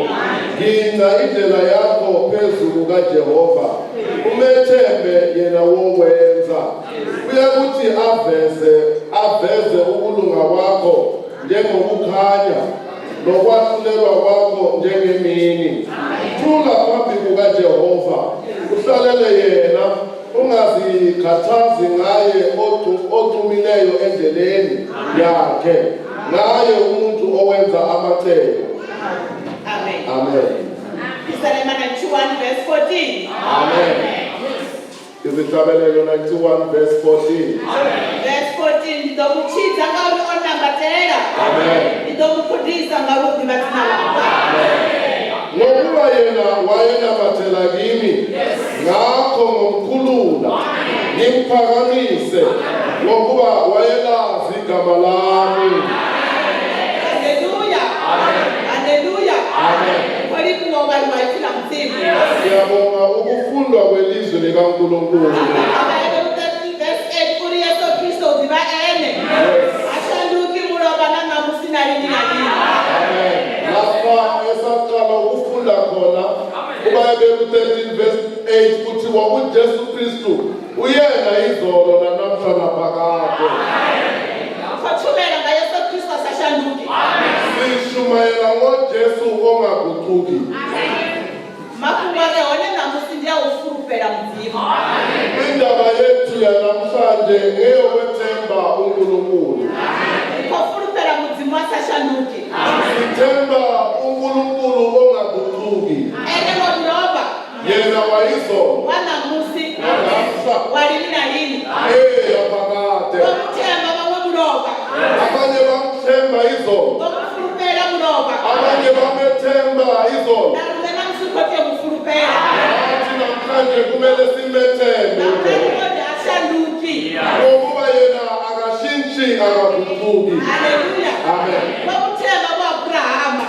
Ginqa indlela yakho phezu kukaJehova. Umethembe yena wokwenza. Uyakuthi aveze ukulunga kwakho njengokukhanya. Nokwahlulelwa kwakho njengemini. Thula phambi kukaJehova, uhlalele yena, ungazikhathazi ngaye ocumileyo endleleni yakhe, ngaye umuntu owenza amacebo. Amen. Amen. Psalm 91 verse 14. Amen. Izihlabelelo 91 verse 14. Verse 14, ndi ḓo mu tshidza ngauri o nambatela. Amen. Ndi ḓo mu gudisa ngauri u ḓivha dzina ḽanga. Ngokuba yena wayenamathela kimi, ngakho ngomkhulula, ngimphakamise, ngokuba wayelazi igama lami. Haleluya. Haleluya. Khou livhuwa u vhaliwa ipfi ḽa Mudzimu. Siyabonga ukufundwa kwelizwi likaNkulunkulu. Vhaheberu 13 verse 8 uri Yesu Kristo u ḓivha ene. Ha shanduki mulovha na ṋamusi na lini na lini. Amen. Lapha esaqala ukufunda khona kuBahebheru 13 verse 8 kuthiwa uJesu Kristu uyena izolo nanamhla naphakade. Khou tshumela nga Yesu Kristo a sa shanduki. Sishumayela ngoJesu ongaguquki. Mafhungo a re hone ṋamusi ndi a u fulufhela Mudzimu. Indaba yethu yanamhlanje ngeyokwethemba uNkulunkulu. Ri khou fulufhela Mudzimu a sa shanduki. Sithemba uNkulunkulu ongaguquki. Ene wa mulovha, Yena wayizolo wa ṋamusi, nanamhla wa lini na lini. eyaphakade. Vho mu themba vhaṅwe mulovha, Abanye bamthemba izolo, vho mu fulufhela mulovha. abanye bamethemba izolo. Na riṋe ṋamusi khou tea u mu fulufhela. Nathi namhlanje kumele simethembe Ngauri uJehova. ene ha shanduki. Ngokuba yena akashintshi, akaguquki. Haleluya. Amen. Vho mu themba vho Abrahama.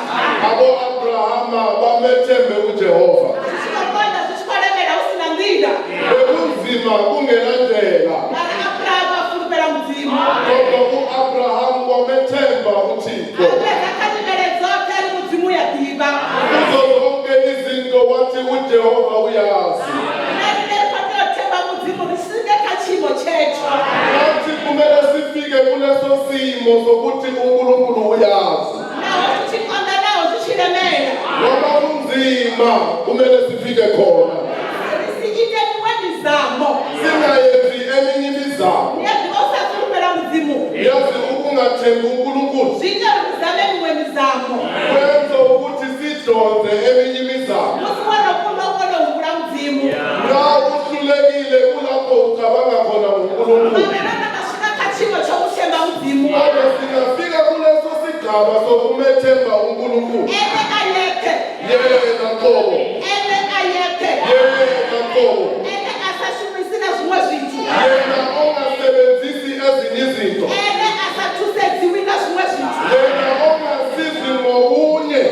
Abo-Abrahama bamethembe uJehova. Zwi tshi khou konḓa, zwi tshi khou lemela hu si na nḓila. Bekunzima kungenandlela. Mara Abrahama a fulufhela Mudzimu. Kodwa u-Abraham wamethemba uThixo. A fhedza kha nyimele dzoṱhe ari Mudzimu u ya ḓivha. Kuzo zonke izinto wathi uJehova uyazi. Na riṋe ri khou tea u themba Mudzimu ri swike kha tshiimo tshetsho. Nathi kumele sifike kuleso simo sokuthi uNkulunkulu uyazi. Naho zwi tshi konḓa, naho zwi tshi lemela. Noma kunzima kumele sifike khona. Ri si ite miṅwe mizamo. Singayenzi eminye imizamo. Ni a ḓivha u sa fulufhela Mudzimu. Yazi ukungathembi uNkulunkulu Zwi ita uri ri zame miṅwe mizamo. kwenza ukuthi sidonse eminye imizamo. Musi wo no kundwa u kone u humbula Mudzimu. La uhlulekile kulapho ucabanga khona ngoNkulunkulu. Mara ra nga swika kha tshiimo tsho u themba Mudzimu. Kodwa singafika kuleso sigaba sokumethemba uNkulunkulu. Ene a yeṱhe. Yena qobo. Ene a yeṱhe. Yena qobo. Ene a sa shumisi na zwiṅwe zwithu. Yena ongasebenzisi ezinye izinto. Ene a sa thusedziwi nga zwiṅwe zwithu. Yena ongasizi ngokunye.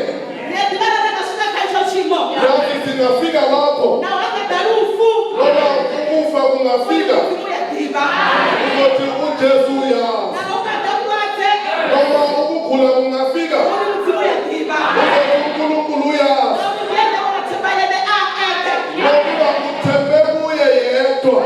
Ni a ḓivha ra nga swika kha itsho tshiimo. Yazi singafika lapho. Naho ha nga ḓa lufu. Noma ukufa kungafika. Mudzimu ya ḓivha. Uzothi uJesu uyazi. Naho nga ḓa vhulwadze. Noma ukugula kungafika. Uri Mudzimu ya ḓivha. Uzothi uNkulunkulu uyazi. Ngauri ndi ene wa themba ene a eṱhe. Ngokuba uthembe kuye yedwa.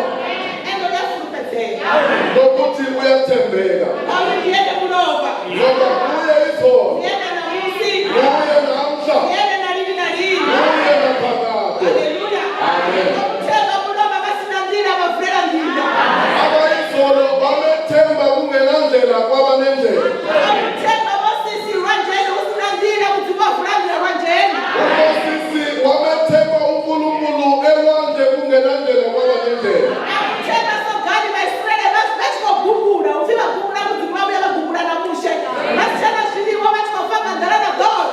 Ene u ya fulufhedzea. Nokuthi uyathembeka. Ngauri ndi ene mulovha. Ngoba kuye izolo. Ndi ene ṋamusi. Kuye namhla. Ndi ene na lini na lini. Kuye naphakade. Haleluya. Amen. Vho muthemba mulovha vha si na nḓila vha vulela nḓila. Abayizolo bamethemba kungenandlela kwaba nendlela. Vho muthemba Mosisi lwanzheni hu si na nḓila Mudzimu a vula nḓila lwanzheni. UMosisi wamethemba uNkulunkulu elwandle kungenandlela kwaba nendlela. A muthemba sogani Vhaisraele vha tshi khou gungula hu pfi vha gungula Mudzimu wa vhuya vha gungula na Mushe. Vha si tsha na zwiḽiwa vha tshi khou fa nga nḓala na ḓora.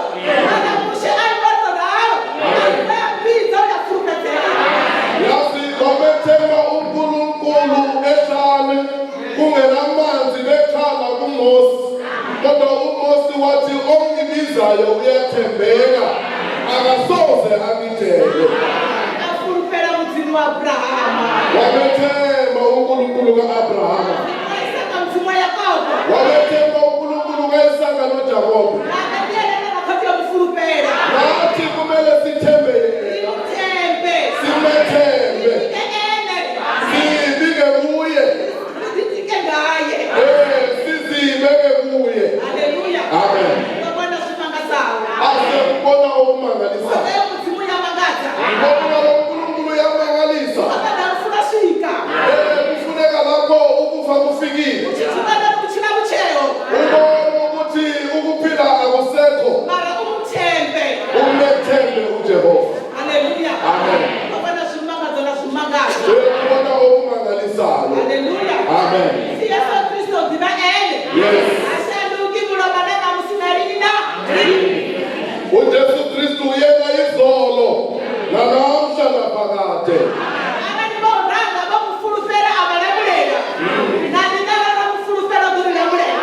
Mara Mushe a ima o tou ralo. A vha vhidza u ya fulufhedzea. Yazi bamethemba uNkulunkulu ehlane kungenamanzi bekhala kuMosi. Kodwa uMosi wathi ongibizayo uyathembeka akasoze angidele. A fulufhela Mudzimu wa Abrahama. Wamethemba uNkulunkulu ka-Abrahama. Mudzimu wa Isaka, Mudzimu wa Yakobo. Wamethemba uNkulunkulu ka-Isaka noJakobo. Na ndi ene ane ra khou tea u mu fulufhela. Nathi kumele sithembe Ri yena. mu thembe. Simethembe. Ri tike ene. Sibike kuye. Ri ḓitike ngaye. Sizibeke kuye. Haleluya. Amen. Ndo vhona zwi mangadzaho. Ha shanduki mulovha na ṋamusi na lini na lini. UJesu Kristu uyena izolo nanamhla naphakade. Arali vha u ranga vha mu fulufhela a vha lamulela, na riṋe arali ra mu fulufhela u ḓo ri lamulela.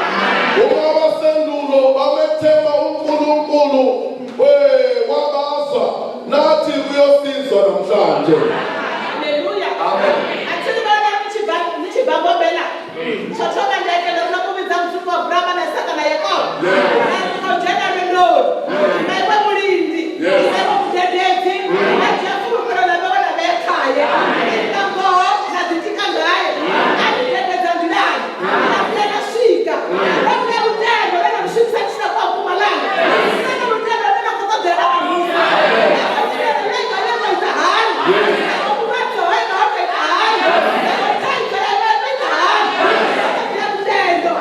Uma abasendulo bamethemba uNkulunkulu eh wabazwa nathi uyosizwa namhlanje. Haleluya. Amen. A thi ri vhona ni tshi bva ni tshi bva Mbombela. Tsho thoma nda itela uri no mu vhidza Mudzimu wa Abrahamu na Isaka na Yakobo. Na ri khou dzhena lwendoni. Na iwe mulindi, na iwe mudededzi, na dzhia fulufhelo ḽa vhewa na vhea khaye. Ita ngoho na ḓitika ngaye. A ni dededza nḓilani. Na vhuya na swika. Na vhuya lutendo lwe na lu shumisa ni tshi takuwa Mpumalanga. Na na lutendo lune na khou ṱoḓela ṋamusi. Na khou nyimele ine i nga vha yo ita hani. Na vhulwadze ho ima ho tou ita hani. Na thaidzo ya vha yo tou ita hani. Na ṱoḓea lutendo.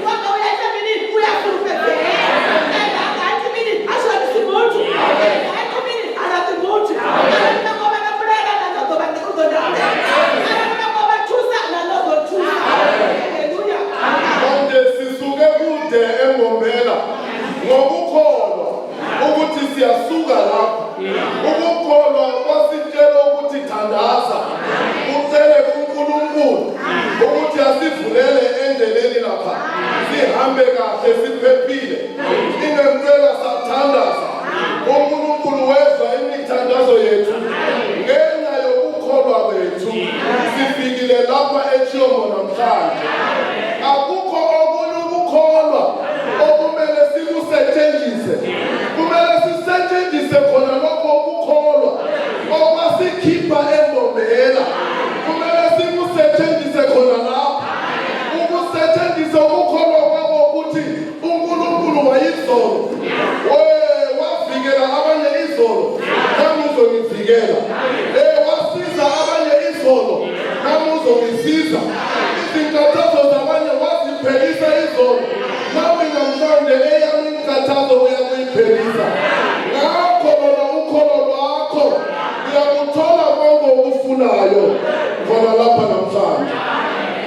Wanga u ya ita mini? U ya fulufhedzea. Ende a nga iti mini? A shonisi muthu. Ende ha iti mini? A laṱi muthu. Arali na khou vha lamulela, na nṋe u ḓo vha u ḓo ndamulela. Arali na khou vha thusa, na nṋe u ḓo thusa. Haleluya. Manje sisuke kude eMbombela ngokukholwa ukuthi siyasuka lapho. Ukukholwa kwasitshela ukuthi thandaza ucele kuNkulunkulu ukuthi asivulele endleleni lapha sihambe kahle siphephile. Ingempela sathandaza uNkulunkulu wezwa imithandazo yethu ngenxa yokukholwa kwethu sifikile lapha eChiyombo namhlanje. Akukho okunye ukukholwa okumele sikusetshenzise, kumele sisetshenzise khona lokho ukukholwa okwasikhipha eMbombela, kumele sikusetshenzise khona lapha ukusetshenziswa ukukholwa kwabo ukuthi uNkulunkulu wayizolo wavikela abanye izolo nami uzongivikela, wasiza abanye izolo nami uzongisiza, izinkathazo zabanye waziphelisa izolo nami namhlanje eyami inkathazo uyakuyiphelisa. Ngakho lona ukholo lwakho uyakuthola konke okufunayo khona lapha namhlanje.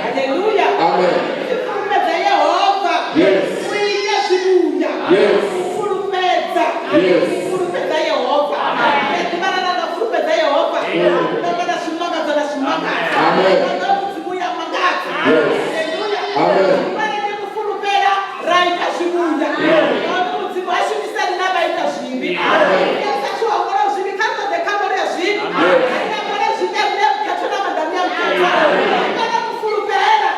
Haleluya. Amen. Fulufhedza Yehova. Yes. U ite zwivhuya. Yes. Fulufhedza. Yes. Fulufhedza Yehova. Ḓuvha ḽa nga fulufhedza Yehova. Ndo vhona zwimangadzo na zwimangadzo. Amen. Ndo Mudzimu ya mangadza. Yes. Haleluya. Amen. Ḓuvha ḽine mu fulufhela ra ita zwivhuya. Ngauri Mudzimu ha shumisani na vha ita zwivhi. Ri sa tshi hangwela zwivhi kha ri ṱoḓe khangwelo ya zwivhi. Ri hangwele zwivhi a Muya Mukhethwa na maanḓa a Muya Mukhethwa. Ri kone u fulufhela.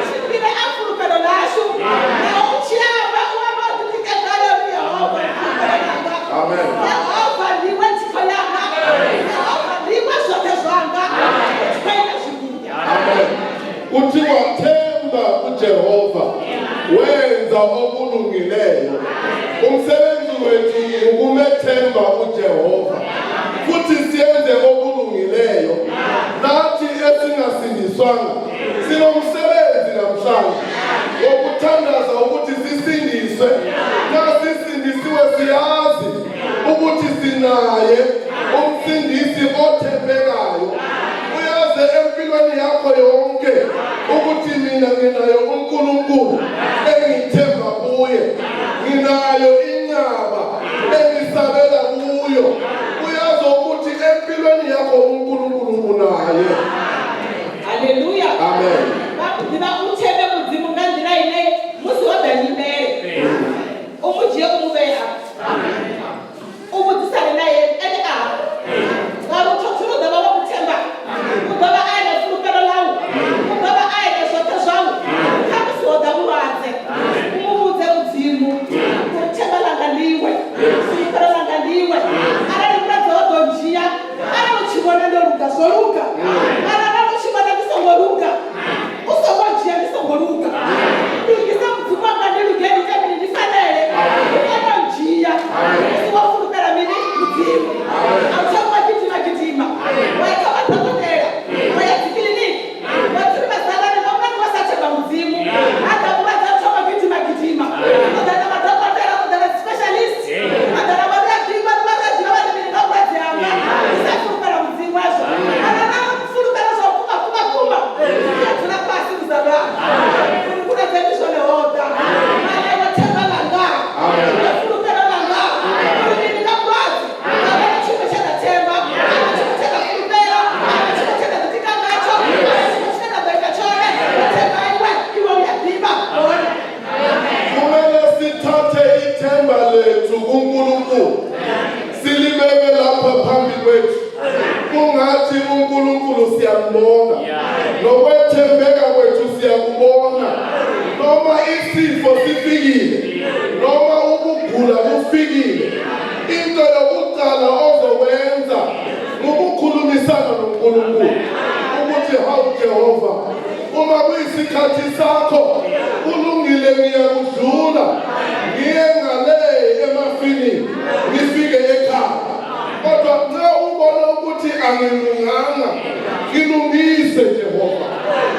Tshimbile a fulufhelo ḽashu. Naho u tshi amba u amba u ḓitika ngayo uri Yehova ndi fulufhelo ḽanga. Amen. Yehova ndiwe thikho yanga. Yehova ndiwe zwoṱhe zwanga. U tshi khou ita zwivhuya. Amen. Kuthiwa themba uJehova wenza okulungileyo. Umsebenzi wethu ukumethemba uJehova futhi siyenze okulungileyo. Nathi esingasindiswanga sinomsebenzi namhlanje wokuthandaza ukuthi sisindiswe. Nasisindisiwe siyazi ukuthi sinaye umsindisi othembekayo. Uyazi empilweni yakho yonke ukuthi mina nginayo uNkulunkulu engithemba kuye, nginayo inqaba engisabela kuyo. Uyazi ukuthi empilweni yakho uNkulunkulu unaye. Haleluya. Amen. Vha ḓivha u thembe Mudzimu nga nḓila ine musi ho ḓa nyimele u mu dzhie u mu vhee afha u vhudzisane naye ene a hafha, ngauri u thotho u ḓo vha wa mu themba, u ḓo vha a ene fulufhelo ḽau, u ḓo vha a ene zwoṱhe zwau. Kha musi ho ḓa vhulwadze. Ngizodlula ngiye ngale emafini ngifike ekhaya. Kodwa nxa ubona ukuthi angilunganga, ngilungise Jehova,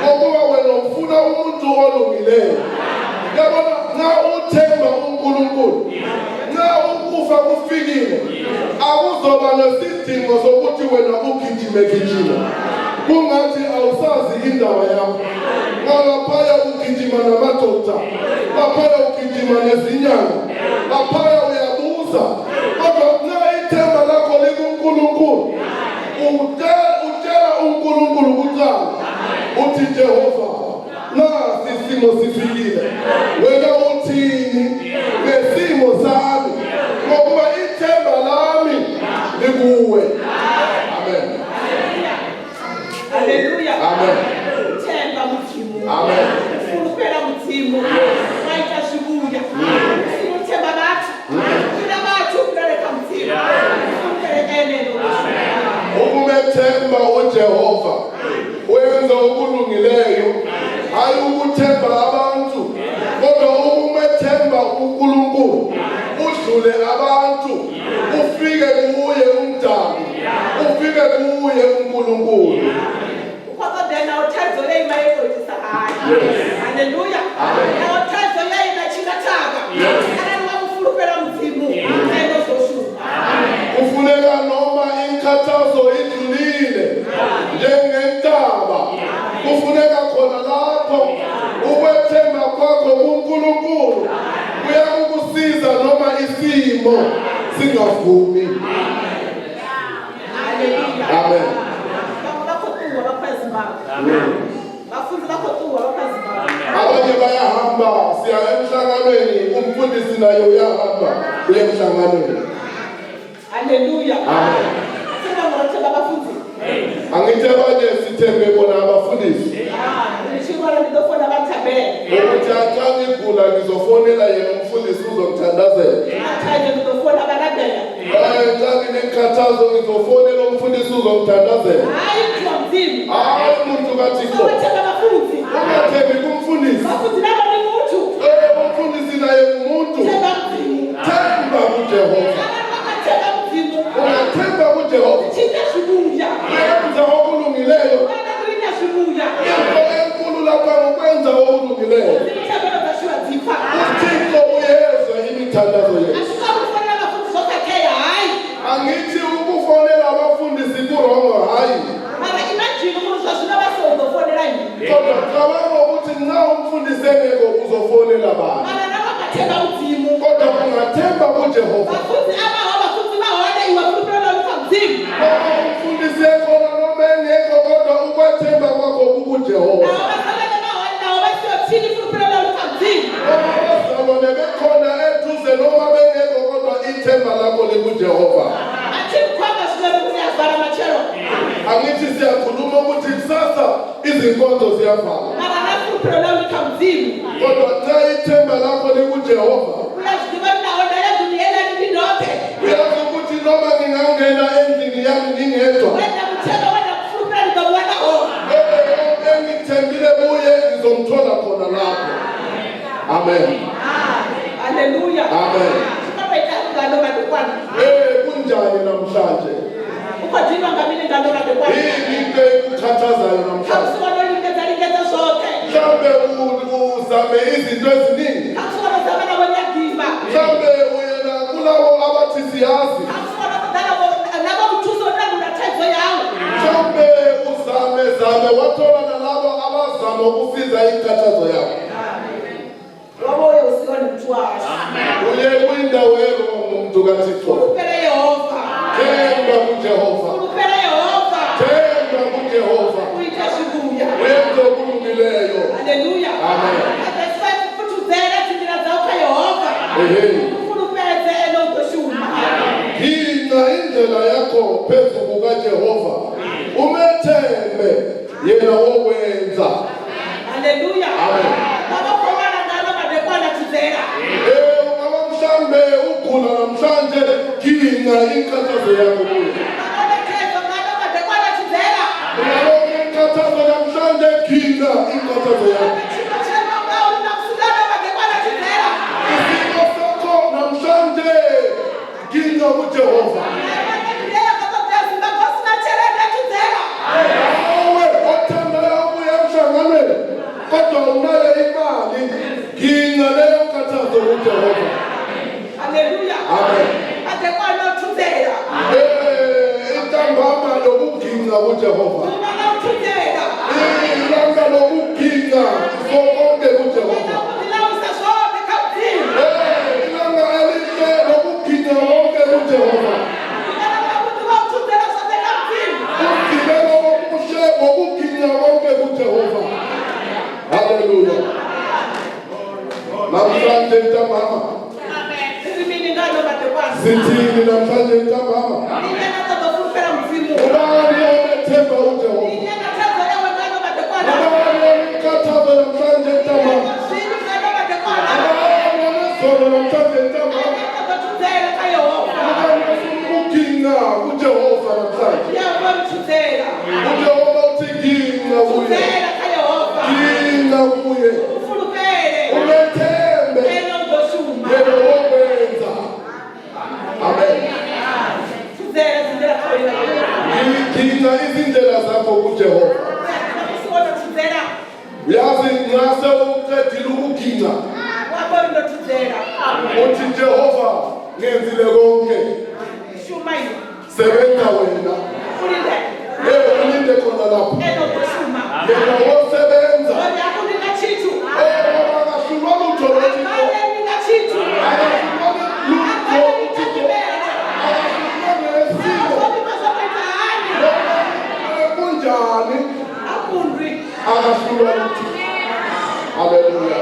ngokuba wena ufuna umuntu olungileyo. Yabona, nxa uthemba uNkulunkulu, nxa ukufa kufikile, akuzoba nesidingo sokuthi wena ugijime gijime kungathi awusazi indaba yakho. Ngalaphaya ugijima namadoda, laphaya ugijima nezinyanga, laphaya uyabuza, kodwa nxa ithemba lakho likuNkulunkulu, utshela uNkulunkulu kuqala, uthi Jehova, nasi isimo sifikile, wena uthini ngesimo sami, ngokuba ithemba lami likuwe. Amen. Haleluya. Amen. Themba Mudzimu. Amen. Fulufhela Mudzimu. Wa ita zwivhuya. Sino themba vhathu. Fhira vhathu fhirele kha Mudzimu. Fulufhele ene no. Ukumethemba uJehova wenza okulungileyo, hayi ukuthemba abantu, kodwa ukumethemba uNkulunkulu udlule abantu, ufike kuye umdali, ufike kuye uNkulunkulu. U khou ṱoḓea na u thaidzo ya ima yo tou itisa hani. Haleluya. Na u thaidzo ya ima tshinga thavha. Arali wa mu fulufhela Mudzimu, ene u ḓo shuma. Kufuneka noma inkathazo idlulile njengentaba, kufuneka khona lapho ukwethemba kwakho kuNkulunkulu kuyakukusiza noma isimo singavumi. Haleluya. Amen. Vhaṅwe vha khou ṱuwa vha khou ya Zimbabwe. Vhafunzi vha khou ṱuwa vha khou ya Zimbabwe. Abanye bayahamba, siya emhlanganweni, umfundisi naye uyahamba uye emhlanganweni. Haleluya. Amen. Sina ngore vhafunzi. Angithi abanye sithembe bona abafundisi. Ah, ndi tshi lwala ndi ḓo founa vha thabela. Ukuthi xa ngigula ngizofonela yena umfundisi uzongithandazela. Athaidzo ndi ḓo founa vha rabela. Xa nginenkathazo ngizofonela umfundisi uzongithandazela. Hayi muthu wa Mudzimu. Hayi umuntu kaThixo. Songo themba vhafunzi. Ungathembi kumfundisi. Vhafunzi navho ndi muthu. Umfundisi naye ngumuntu. Themba Mudzimu. Themba kuJehova. Arali vha nga themba Mudzimu, Ungathemba kuJehova. tshi ita zwivhuya. Wenza okulungileyo. Vhana ri ita zwivhuya. Into enkulu lapha ngukwenza okulungileyo. Dzithabelo dzashu a dzi pfa. UThixo uyezwa imithandazo yethu. A zwi nga u fonela vhafunzi zwo khakhea, hayi. Angithi ukufonela abafundisi ku-wrong, hayi. Mara imagine uri zwa zwino vha so u ḓo fonela nnyi. Kodwa cabanga ukuthi nxa umfundisi engekho uzofonela bani. Mara na vha nga themba Mudzimu. Kodwa ungathemba kuJehova. Vhafunzi a vha ho, vhafunzi vha hone, iwe fulufhelo ḽau ḽi kha Mudzimu. Noma umfundisi ekhona noma engekho, kodwa ukwethemba kwakho kukuJehova. Naho vhazalwane vha hone, naho vha siho tsini, fulufhelo ḽau ḽi kha Mudzimu. Noma abazalwane bekhona eduze noma bengekho, kodwa ithemba lakho likuJehova. A thi khwanga zwino ri uri a vala matshelo. Angithi siyakhuluma ukuthi kusasa izinkonzo ziyavala. Mara na fulufhelo ḽau ḽi kha Mudzimu. Kodwa nxa ithemba lakho likuJehova, U ya zwi ḓivha uri naho nda ya nḓuni heiḽani ndi ndoṱhe. uyazi ukuthi noma ngingangena endlini yami ngingedwa, Wena muthemba, wena fulufhela ndi ḓo wana hone. kodwa engithembile kuye ngizomthola khona lapho. Amen. Haleluya. Amen. Tshikolo ita ngano madekwana. Kunjani namhlanje? U khou dinwa nga mini ngano madekwana? Yini into ekukhathazayo namhlanje? Khamusi wo no lingedza lingedza zwoṱhe. Mhlawumbe uzame izinto eziningi. Khamusi wo no zama na vho nyagiva. Mhlawumbe uyena kulabo abathi siyazi. Khamusi wo no ṱoḓa na vho muthusa u tandulula thaidzo yau. Mhlawumbe uzame zame wathola nalabo abazama ukusiza inkathazo yakho. Wa vho uya u si hone muthu washu. Uye kwindawo e-wrong umuntu kaThixo. Fulufhela Yehova. Themba kuJehova. Fulufhela Yehova. Themba kuJehova. U ita zwivhuya. Wenze okulungileyo. Haleluya. Amen. Verse 5 futhudzela dzinḓila dzau kha Yehova. Ehe. Fulufhedze ene u ḓo shuma. Gcina indlela yakho phezu kukaJehova, umethembe yena wokwenza. Haleluya. Amen. Vha vha khou lwala ngano madekwana thudzela. Ungaba mhlambe ugula namhlanje, gcina inkathazo yakho kuye. Vha vhone thaidzo ngano madekwana thudzela. Ungaba unenkathazo namhlanje, gcina inkathazo yakho. Tshimo tsha ngauri na musi ngano madekwana thudzela. Ginqa kuJehova. Nawe othandayo ukuya emhlanganweni kodwa unayo imali, ginqa leyo nkathazo kuJehova. Haleluya. Amen. Madekwana o thudzela. Intambama lokuginqa kuJehova. Ḓuvha ḽa u thudzela. Ilanga lokuginqa konke kuJehova. Ḽa vhuḓi ḽa u isa zwoṱhe kha Mudzimu. Ilanga elihle lokuginqa konke kuJehova. Ḓuvha ḽa vhuḓi ḽa u thudzela zwoṱhe kha Mudzimu. Umgibelo omuhle wokuginqa konke kuJehova. Haleluya. Namhlanje ntambama Ri mini ngano madekwana? sithini namhlanje ntambama? Ndi nnyi ane a ṱoḓa u fulufhela Mudzimu? Ubani onethemba uJehova? Ndi nnyi ane thaidzo yawe ngano madekwana? Ubani onenkathazo namhlanje ntambama? Zwivhi ngano madekwana? Ubani onezono namhlanje ntambama? Ane a ṱoḓa thudzela kha Yehova. Ubani ofuna ukuginqa kuJehova namhlanje? Yehova ri thudzela. UJehova uthi ginqa kuye. Thudzela kha Yehova. Ginqa kuye. U fulufhele. Umethembe. Ene u ḓo shuma. Yena wokwenza. Amen. Thudzela dzi nḓila kha Yehova. Ginqa izindlela zakho kuJehova. Musi wo no thudzela, Uyazi nxa sewuqedile ukuginqa wa amba uri ndo thudzela. uthi Jehova ngenzile konke. Shuma iwe. Sebenza wena. U linde. Ulinde khona lapho. Ene u ḓo shuma. Yena wosebenza. Uri a kundwi nga tshithu. Ngoba akahlulwa lutho lo Thixo. Abaleki nga tshithu. Akahlulwa lutho uThixo. Akahlulwa ngesimo. Zwo vhifha zwo tou ita hani? Noma kunjani A kundwi. akahlulwa lutho. Hallelujah.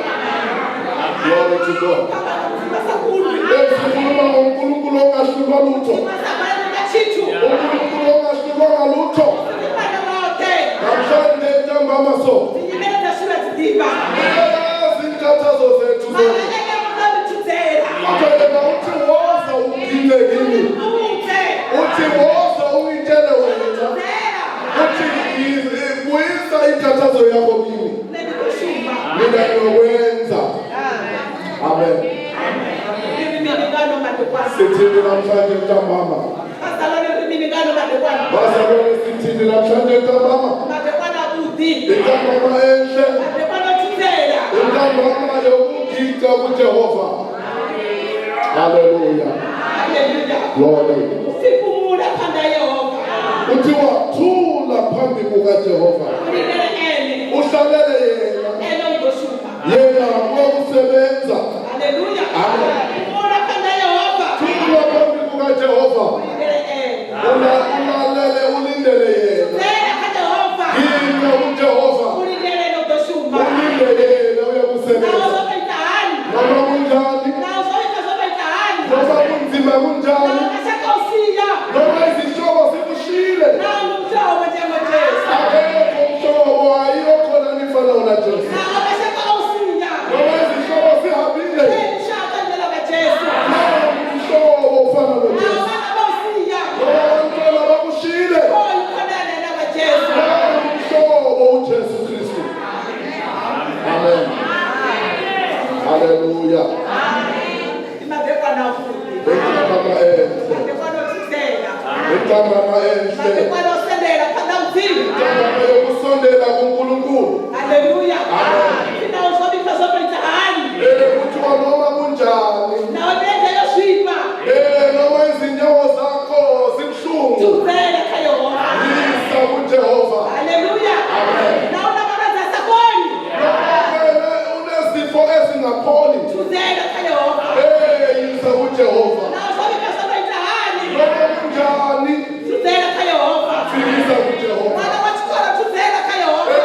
Glory to God. Mudzimu a sa kundwi. Sikhuluma ngoNkulunkulu ongahlulwa lutho. Mudzimu a sa balelwi nga tshithu. uNkulunkulu ongahlulwa ngalutho. Ri fana roṱhe. Namhlanje ntambama so. Dzinyimele dzashu ra dzi ḓivha. Uyazi inkathazo zethu Mara zonke. ene muṋe ri thudzela. Kodwa yena uthi woza uginqe kimi. Muthe. Uthi woza ungitshele wena. Thudzela. Uthi buyisa inkathazo yakho kimi. Nṋe ndi ḓo shuma. Mina ngiyokwenza. Amen. Ri ri mini ngano madekwana? Sithini namhlanje ntambama? Bazalwane ri mini ngano madekwana? Bazalwane sithini namhlanje ntambama? Madekwana avhuḓi. Intambama enhle. Madekwana o thudzela. Intambama yokuginqa kuJehova. Hallelujah. Haleluya. Glory. Sifumula phanḓa ha Yehova. Kuthiwa thula phambi kukaJehova. U lindele ene. Uhlalele yena. Ene u ḓo shuma. Yena uyakusebenza. Haleluya. Amen. Fhumula phanḓa ha Yehova. Thula phambi kukaJehova. U lindele ene. Ulalele ulindele yena. Thudzela kha Yehova. Ginqa kuJehova. U lindele ene u ḓo shuma. Ulinde yena Naho uyakusebenza. zwo tou ita hani? Noma kunjani? Naho zwo ita zwo tou ita hani? Noma kunzima kunjani? Naho mashaka o sia. Noma izihlobo zikushile. Naho mhlobo njengoJesu. Akekho umhlobo ayikho khona nifana naJesu. Naho mashaka o sia. Noma izihlobo zihambile. Shaka ndlela kaJesu. Naho umhlobo ufana Naho noJesu. vana va u siya. Noma abantwana bakushile. Khoyo khonana na kaJesu. Naho umhlobo uJesu Kristu. Amen. Haleluya. Madekwana avhuḓi. Intambama enhle. Madekwana o thudzela. Intambama enhle. Madekwana o sendela phanḓa Mudzimu. Intambama yokusondela kuNkulunkulu. Haleluya. Amen. Naho zwo vhifha zwo tou ita hani? Kuthiwa noma kunjani. Naho milenzhe yo swifha. Noma izinyawo zakho zibuhlungu. Thudzela kha Yehova. Yisa kuJehova. Haleluya. Amen. Naho na malwadze a sa koni. Noma wena unezifo ezingapholi. Thudzela kha Yehova. Yisa kuJehova. Naho zwo vhifha zwo tou ita hani? Noma kunjani. Thudzela kha Yehova. Fikisa kuJehova. Ṅwana wa tshikolo thudzela kha Yehova.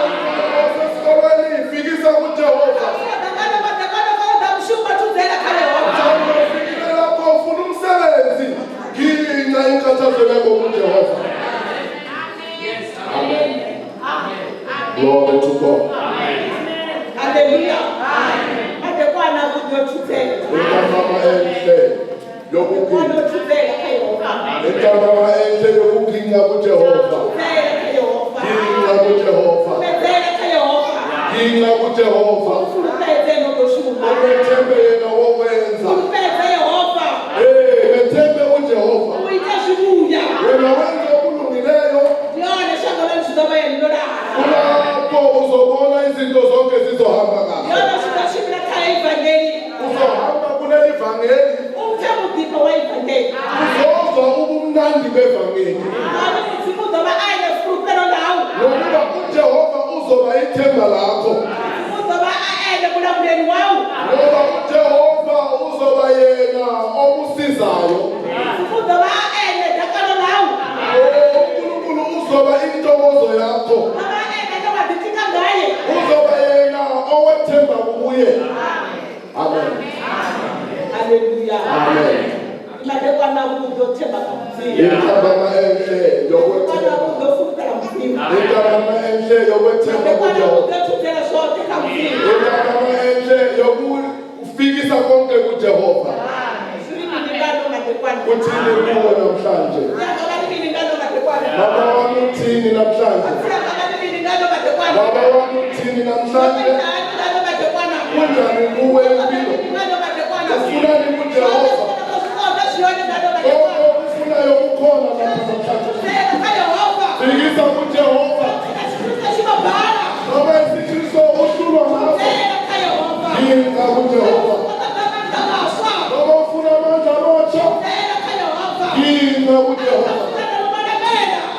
Osesikolweni fikisa kuJehova. Madekwana madekwana fa u ḓa mushumo thudzela kha Yehova. Mhlawumbe ufikile lapho ufuna umsebenzi. Ginqa inkathazo yakho kuJehova. Amen. Glory to God. Haleluya. Madekwana avhuḓi o thudzela. Intambama enhle Madekwana yokuginqa. o thudzela kha Yehova. Intambama enhle yokuginqa kuJehova. Thudzela kha Yehova. Ginqa kuJehova. Fulufhedzela kha Yehova. Ginqa kuJehova. Fulufhedze ene u ḓo shuma. Umethembe yena wokwenza. Fulufhedze Yehova. Methembe uJehova. levangeli U pfe muḓifho wa ivangeli. Uzozwa ubumnandi bevangeli. Ngauri Mudzimu u ḓo vha a ene fulufhelo ḽau. Ngokuba uJehova uzoba ithemba lakho. Mudzimu u ḓo vha a ene mulamuleli wau. Ngoba uJehova uzoba yena okusizayo. Mudzimu u ḓo vha a ene dakalo ḽau. Oh, uNkulunkulu uzoba intokozo yakho. U ḓo vha a ene ane wa ḓitika ngaye. Uzoba yena owethemba kuye. Amen. Haleluya. Amen. Madekwana vhuḓi o themba kha Mudzimu. Intambama enhle Madekwana yokwethemba. vhuḓi o fulufhela Mudzimu. Intambama enhle yokwethemba Madekwana kuJehova. vhuḓi o thudzela zwoṱhe kha Mudzimu. Intambama enhle yokufikisa konke kuJehova. Zwi ri mini ngano madekwana? Uthini kuwe namhlanje? Yanga vha ri mini ngano madekwana? Baba wami uthini namhlanje? Khotsi anga vha ri mini ngano madekwana? Baba wami uthini namhlanje? Vha ngano madekwana? Kunjani kuwe impilo? Ngano madekwana? Ufunani kuJehova? Zwi zwone ngano Konke madekwana? okufunayo kukhona lapha namhlanje. Thudzela kha Yehova. Fikisa kuJehova. Tshifhinga tshi vho bala. Noma isiKristu uhlulwa ngaso. Thudzela kha Yehova. Yinka kuJehova. Amandla maswa. Noma ufuna amandla amatsha. Thudzela kha Yehova. Yinka kuJehova.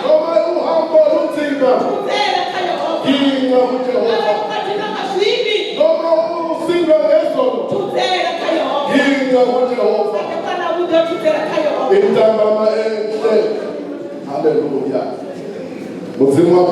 Noma uhambo lunzima. Thudzela kha Yehova. Yinka kuJehova. Arali nga zwivhi. Noma usindwa ngezono. Thudzela kha Yehova. Yinka kuJehova. Madekwana vhuḓi o thudzela kha Yehova. Intambama enhle. Haleluya. Mudzimu wa